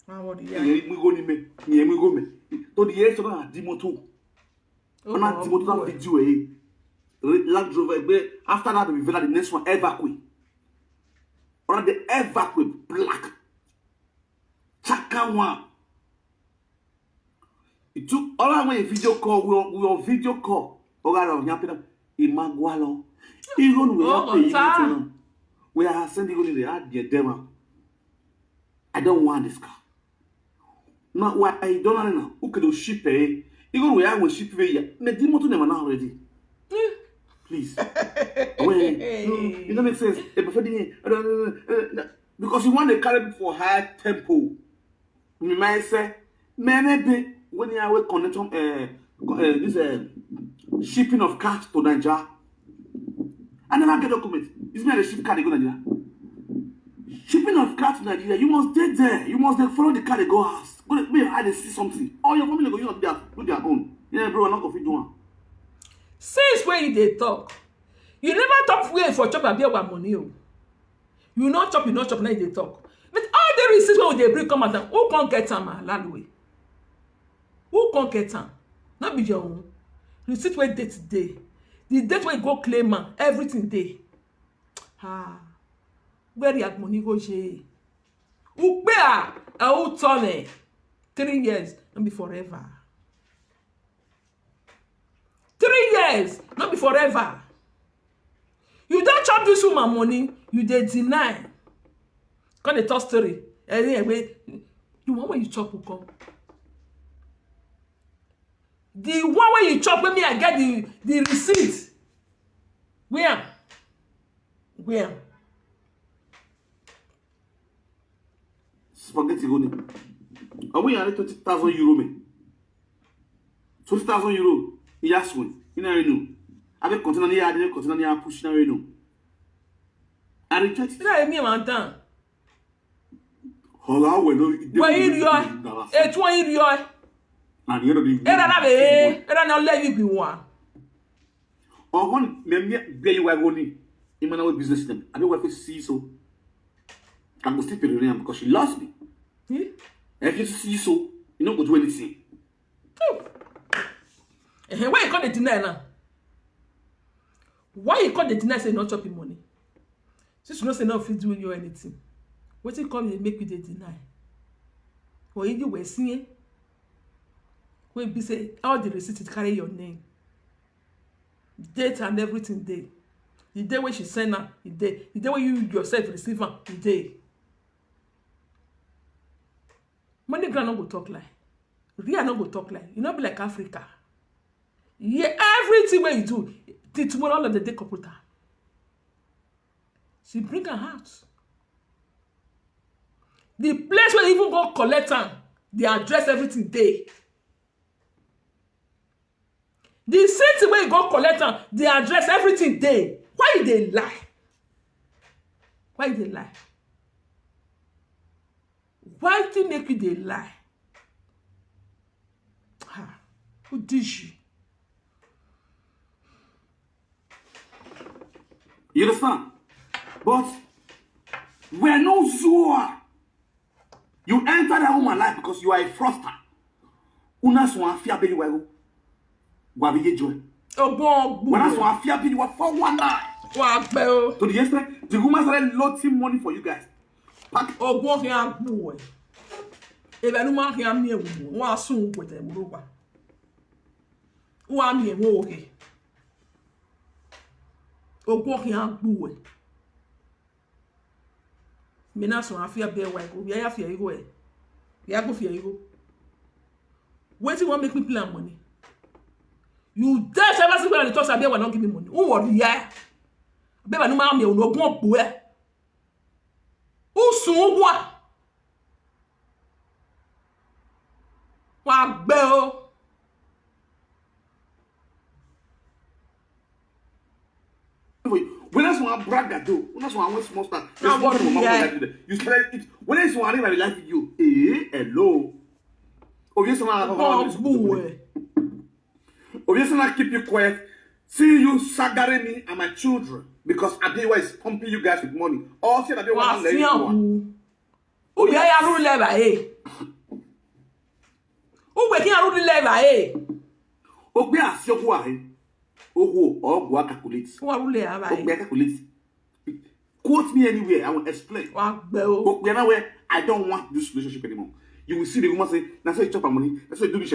Ah, what do you Ye mi go ni me, ye mi go me. To the years na di moto. Oh, Na di moto na video eh. Land Rover be after that be the next one Everqueen. Or the Everqueen black. Chaka one. It took all I went video call, we on, we on video call. Oga lo nya pina imagwalo. Even we Oh, are paying time. to we are sending you the ad dema. I don't want this car. Now why I don't know now? Who could ship eh? Even we are we ship we ya. Me di moto never now already. Please. Wait, no, it don't make sense. Eh, before the- eh, no, no, no, no, no. Because you want to carry me for high tempo. Me might say, maybe when you are connecting uh, uh, this uh, shipping of cars to Nigeria. I never get document. It's me the ship car they go Nigeria. Shipping of car to Nigeria, you must dey there. You must dey follow the car dey go house. Go dey, make your eye dey see something. All your family go use am do their, do their own. Yeah, bro, I no go fit do am. Since when you dey talk, you never talk where you for chop abi our money o. You no chop, you no chop, now you dey talk. But all the receipts wey we dey bring come out, who come get am, ah, Lalue? Who come get am? No be your own. Receipt wey dey today, the date wey you go claim am, everything dey. Ah, where your money go, je? Ukpea, eh, who turn it? Three years, no be forever. Three years, no be forever. You don chop this woman money, you dey deny. Come dey talk story. Anyway, the one wey you chop will come. The one wey you chop, wey me I get the, the receipt. Where? Where? Spaghetti go ni. Are we at twenty thousand euro me? Twenty thousand euro. Yes, when. You never know. I dey container near, I dey container near push, never know. I reject it. Try me one time. Hola, we no. Where you are? It's when you are. And you know the. Era na be, era na let you be one. Or when me, me, where you are going? In my business them. I don't want to see so. I go still pay the name because she lost me. Hmm? If you see so, you no go do anything. Eh, why you come dey deny now? Why you come dey deny say you no chop your money? Since you know say no fit do you anything, wetin come dey make you dey deny? Or if you were seeing, wey be say all the receipt carry your name, date and everything dey. The day wey she send am, e dey. The day wey you yourself receive am, e dey. Money ground no go talk lie. Real no go talk lie. You no be like Africa. Yeah, everything wey you do, till tomorrow all of the day computer. She bring am out. The place wey even go collect am, the address, everything dey. The city wey you go collect am, the address, everything dey. Why you dey lie? Why you dey lie? Why do make you dey lie? Ha, who dish you? You understand? But we're no sure. You enter that woman life because you are a fraudster. Una so afia be you. Wabi ye joy. Ogbon When I so ogbo. afia be you for one night. Wa pe o. To the extent the woman started loading money for you guys. Pack Ogbon ki agbo e. Ebe nu ma ki ami ewu. Wa sun ko te mu ro pa. Wa mi e wo ke. Ogbon ki agbo e. Me na so afia be wa ko. Ya ya fia igo e. Ya go fia igo. Wetin wan make me plan money? You dey seven six when I dey talk say Abiyawa no give me money. Who worry ya? Abiyawa no ma mi o no gun opo e. Who sun wa? Wa gbe o. When I so brag that do, when I so one small star. Now what do you like? You spread it. When I so I live life with you. Eh, hello. Oh yes, man. Ogbon ogbo e. Oh yes, man. Keep you quiet. See you staggering me and my children because Abiyawa is pumping you guys with money. All see Abiyawa Wa not letting fi you an one. Hu. Hu be ya ru le ba e. Hu be ki ru le ba e. Ogbe asioku ahe. Owo ogwa calculate. Wa ru le ba e. Ogbe calculate. Quote me anywhere. I will explain. Wa gbe o. But we are now where I don't want this relationship anymore. You will see the woman say, "That's why you chop her money. That's why you do this."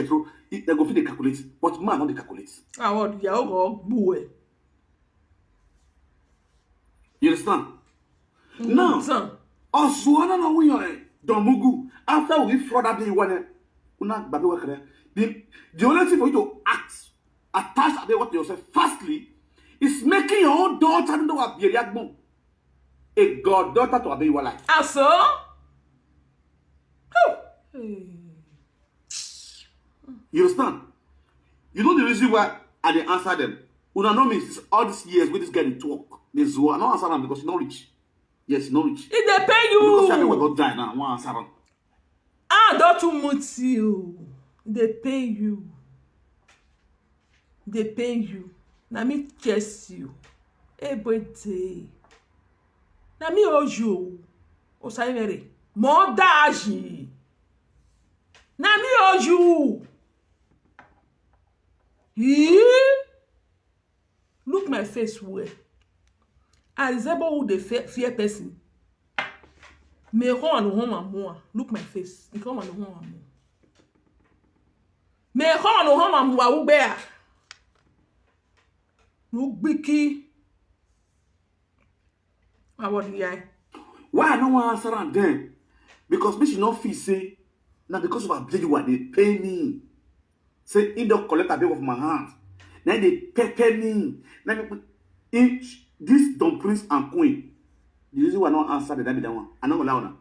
They go fit dey calculate. But man, not dey calculate. Awon ya o go gbo e. You understand? Now, Son. Osuana na we are Domugu. After we fraud that day, one una baby work there. The, the only thing for you to act, attach Abiyawa to yourself, firstly, is making your own daughter know Abiyawa. A goddaughter to Abiyawa life. Aso. You understand? You know the reason why I dey answer them. Una know me since all these years with this guy dey talk. This one, I no answer am because you no reach. Yes, no reach. E dey pain you. Because Abewa don die now. One answer am. Ah, don too much you. E dey pain you. E dey pain you. Na me chase you. Every day. Na me hold you. Osaimere. Mo daji. Na me hold you. Yee? Look my face well. I resemble who dey fear, fear person. Me home and home and more. Look my face. Me home and home and more. Me home and home and more. Ubea. Nugbiki. I want the eye. Why I no wan answer am then? Because me she no fit say na because of Abewa dey pay me. Say he don collect Abewa for my hand. Na dey pepper me. Na me put in this Don Prince and Queen. The reason why I no answer the that be that one. I no go lie una.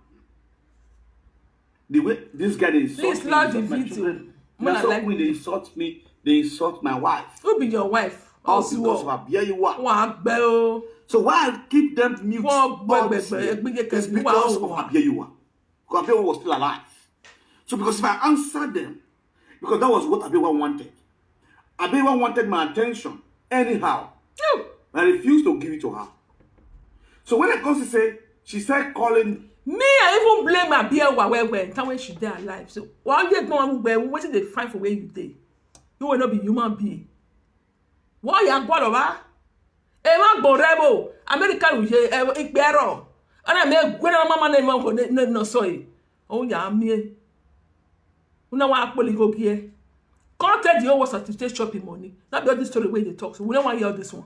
The way this guy dey insult Please me, love dey the insult my video. Children. Mona Na so like Queen dey video. Insult me, dey insult my wife. Who be your wife? All because of Osuo. Abewa. Wọn á gbẹ o. So why I keep them mute Wọ́n gbọ́ all this gbẹgbẹ, year? gbígbé It's kẹsì, because wọ́n of wà. Abewa. Because Abewa was still alive. So because if I answer them, because that was what Abewa wanted. Abewa wanted my attention anyhow. No. I refused to give it to her. So when I come to say, she said calling Me, I even blame Abewa well well. Time when she dey alive. So why you don't want where wetin dey find for where you dey? You will not be human being. Why you are gwalọba? E ma gbọ rebo. America ru ye igbero. Ana me gwe na mama na mo ko na so e. O ya mi e. Una wa poli go gie. Come tell the whole world to take shopping money. That be all this story wey dey talk. So we don't want hear this one.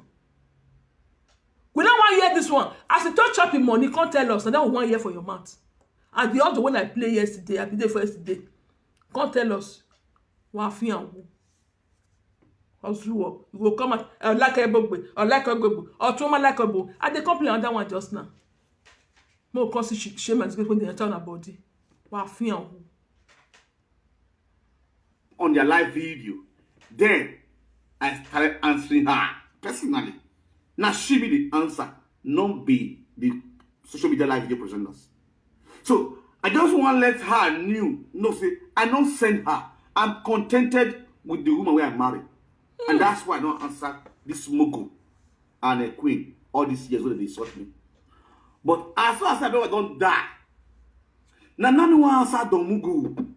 We don't want hear this one. As you touch shopping money, come tell us. And then we want hear for your mouth. And the other one I play yesterday, I be there for yesterday. Come tell us. Wa fi an wo. Ozuo. You go come out. I like a bugbe. I like a bugbe. Or two man like a bugbe. I dey complain on that one just now. Mo come see shame and disgrace when they enter on her body. Wa fi an wo. On their live video. Then I started answering her personally. Now she be the answer, not be the social media live video presenters. So I just want to let her knew, no say I don't send her. I'm contented with the woman where I marry. And that's why I don't answer this mogul and a queen all these years when they insult me. But as far as I know, I don't die. Now, now me want answer Don Mugu.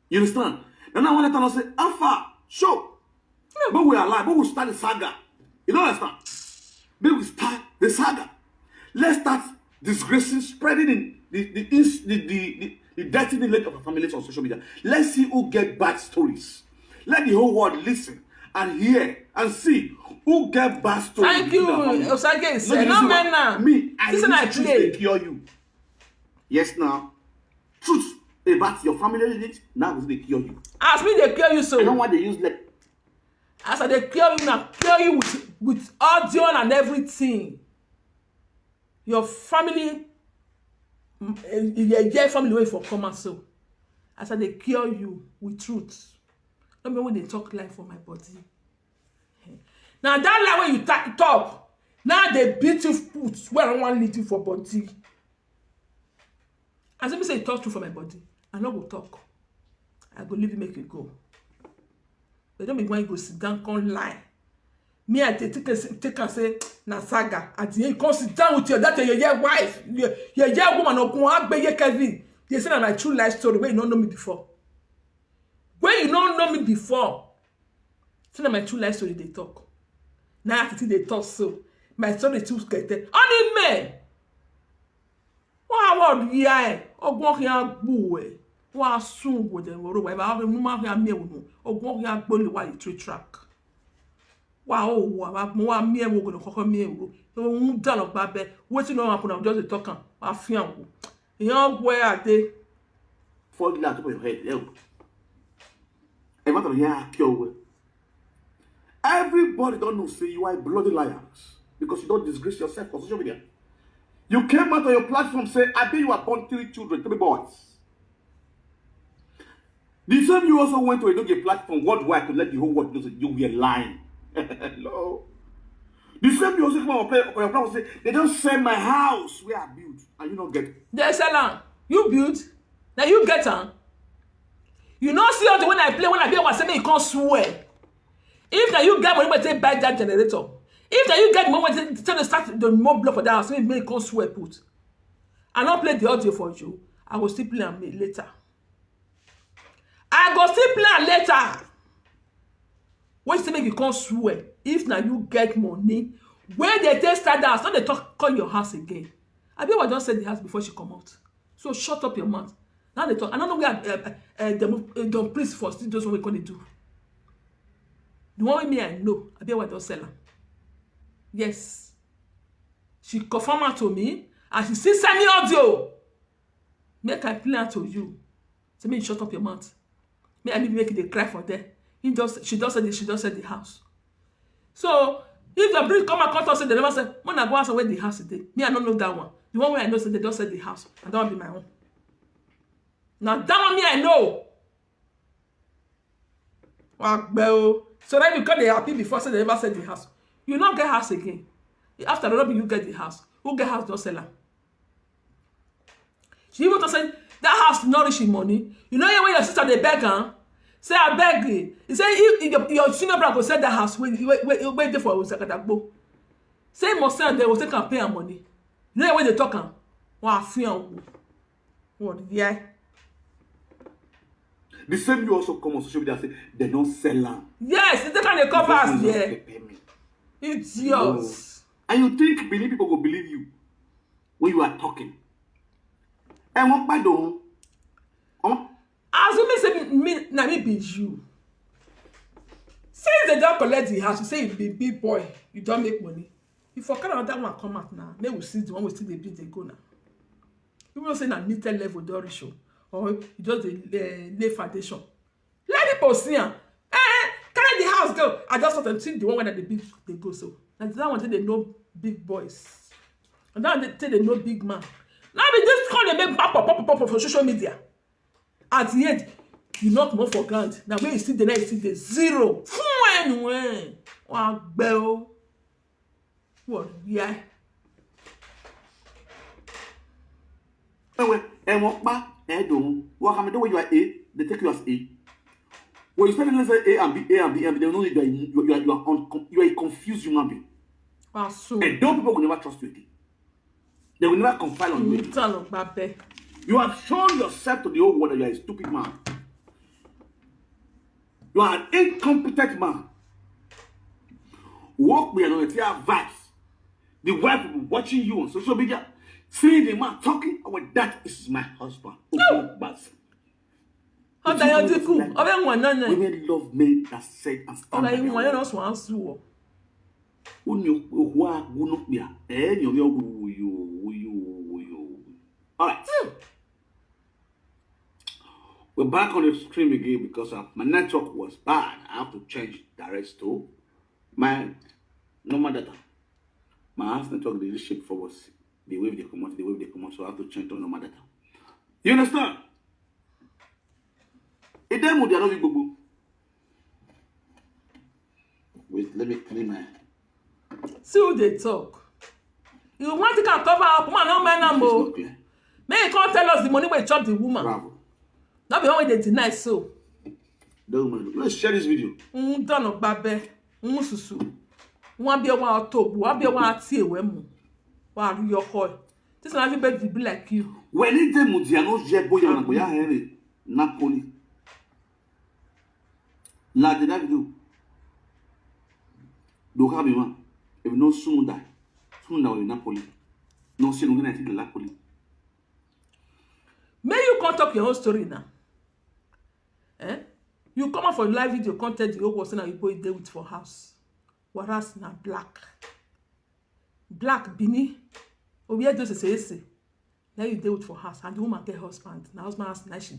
You understand? Now, now I want to say, Alpha, show. But we are alive, but we start the saga. You don't understand? But we start the saga. Let's start disgracing, spreading in the the, ins- the, the, the, the dirty image of our families on social media. Let's see who get bad stories. Let the whole world listen and hear and see who get bad stories. Thank you, Osage. Say no men now. Me, I this is I play. They cure you. Yes, now. Truth about your family lineage now is they cure you. As me, they cure you so. I don't want they use like. As I they cure you now, cure you with with audio and everything. Your family, mm, eh, eh, yeah, family way for come out so. As I they cure you with truth. Don't be when they talk life for my body. Now that lie when you ta- talk, now they beat you put where I want lead you for body. As if you say talk true for my body, I no go talk. I go leave you make you go. But don't be when you go sit down, come lie. Me, I take take take and say na saga. At the end, you come sit down with your that your your wife, your your your woman or come be your Kevin. They say na my true life story where you don't know me before. When you don't know me before, say na my true life story they talk. Now I think they talk so. My story too get there. Only men. Wa wa ya e. Ogun okin agbu e. Wa sun wo de wo ro wa ba mu ma ya mi e wo. Ogun okin agbo le wa three track. Wa o wa ba mo wa mi e wo go koko mi e wo. So un da lo gba be. Wetin no happen, I just dey talk am. Wa fi an wo. Iyan wo e ade. Fall down top of your head. Help. Ẹ má tọrọ yẹn á kí ọwọ́ ẹ. Everybody don't know say you are a bloody liar because you don't disgrace yourself for social media. You came out on your platform say, I bet you are born three children, three boys. The same you also went to a platform worldwide to let the whole world know that you were lying. No. The same thing also come out play on your platform say they don't sell my house where I build and you not get it. They sell am. You build. Na you get am. You no see all the when I play when I be able say make you come swear. If na you get money wey take buy that generator, if na you get money wey take tell you start the more block for that house, make make you come swear put. I no play the audio for you. I go still play am later. I go still play am later. Wey say make you come swear if na you get money wey dey take start that house, no dey talk call your house again. Abiyawa don sell the house before she comot. So shut up your mouth. Now they talk. I don't know where uh, uh, uh, dem uh, don please for still those one wey come dey do. The one wey me I know, Abiyawa don sell am. Yes. She confirm am to me and she still send me audio. Make I play am to you. Say make you shut up your mouth. Make I leave make you dey cry for there. He just she just said she just said the house. So if the priest come and come talk say they never say, when I go ask where the house dey. Me I no know that one. The one wey I know say they just said the house. And that one be my own. Na that one me I know. Wagbe o. So then you come dey happy before say they never sell the house. You no get house again. After all, no be you get the house. Who get house don sell am. She even talk say that house no reach him money. You know when your sister dey beg am, say abeg. He say if if your your senior brother go sell that house wey wey wey wey dey for Osagadagbo. Say he must sell am, they go take am pay am money. You know when they talk am, wa fi am wo. What yeah. The same you also come on social media and say they don't sell land. Yes, it's the kind of covers They there. Pay me. Idiot. And you think Benin people will believe you when you are talking? And what by the huh? Assuming say me na me be you. Since they don collect the house, you say you be big boy, you don make money. You for carry another one come out now. Make we see the one we still dey build dey go now. People say na limited level don reach o, or you just dey uh, lay foundation. Let people see am. Eh, carry the house go. I just thought until the one wey dey build dey go so. Na that one take dey know big boys. And that one take dey know big man. Now be this call dey make pop pop pop pop for social media. At the end, you knock more for ground. Now when you see the next thing, the zero. Fún ẹnu ẹ̀. Wọ́n á gbẹ o. Wọ́n yá. Ewe, and what by? I don't. What can I do when you are A? They take you as A. When you start to say A and B, A and B, and B, they know you are you are you are, uncom- you are a confused human being. Wọ́n á sùn. And those people will never trust you again. They will never confide on you. Again. Ìtàn ló gbà bẹ́ẹ̀. You have shown yourself to the whole world that you are a stupid man. You are an incompetent man. Work with an advice. The wife will be watching you on social media, seeing the man talking. Oh, well, that is my husband. Oh, bas. Ọ̀dà yẹn ti kú. Ọbẹ̀ wọn náà náà. Women love men that said and stand Ọ̀dà by yìí their wọn yẹn word. náà sùn á sùn wọ̀. Who knew who are who no yeah? Eh, yo, yo, yo, yo, yo. All right. We're back on the stream again because uh, my network was bad. I have to change direct to my normal data. My house network, the ship for was the wave they come out, the wave they come out, so I have to change to normal data. You understand? It then would not be gbogbo. Wait, let me clean my. See who dey talk. You want to can cover up, man, no man am It's o. Not clear. Make you come tell us the money wey chop the woman. Bravo. No be one wey dey deny so. Don't mind. Let's share this video. Ń dọ̀nà gbabẹ́, ń sùsù. Wọ́n bí wọ́n á tó ògbó, wọ́n bí wọ́n á tí èwẹ́ mu. Wọ́n á rí ọkọ ẹ̀. This one everybody dey be like you. When he did Mudiano Jebo Yanagoya Henry Napoli. La de Davido. Do have him. If no soon die. Soon die with Napoli. No see no Napoli. Make you come talk your own story now. Eh? You come out for live video, come tell the whole world say na you boy dey with for house. Whereas na black. Black Bini. Obi Edo say say say. Now you dey with for house and the woman get husband. Na husband house na she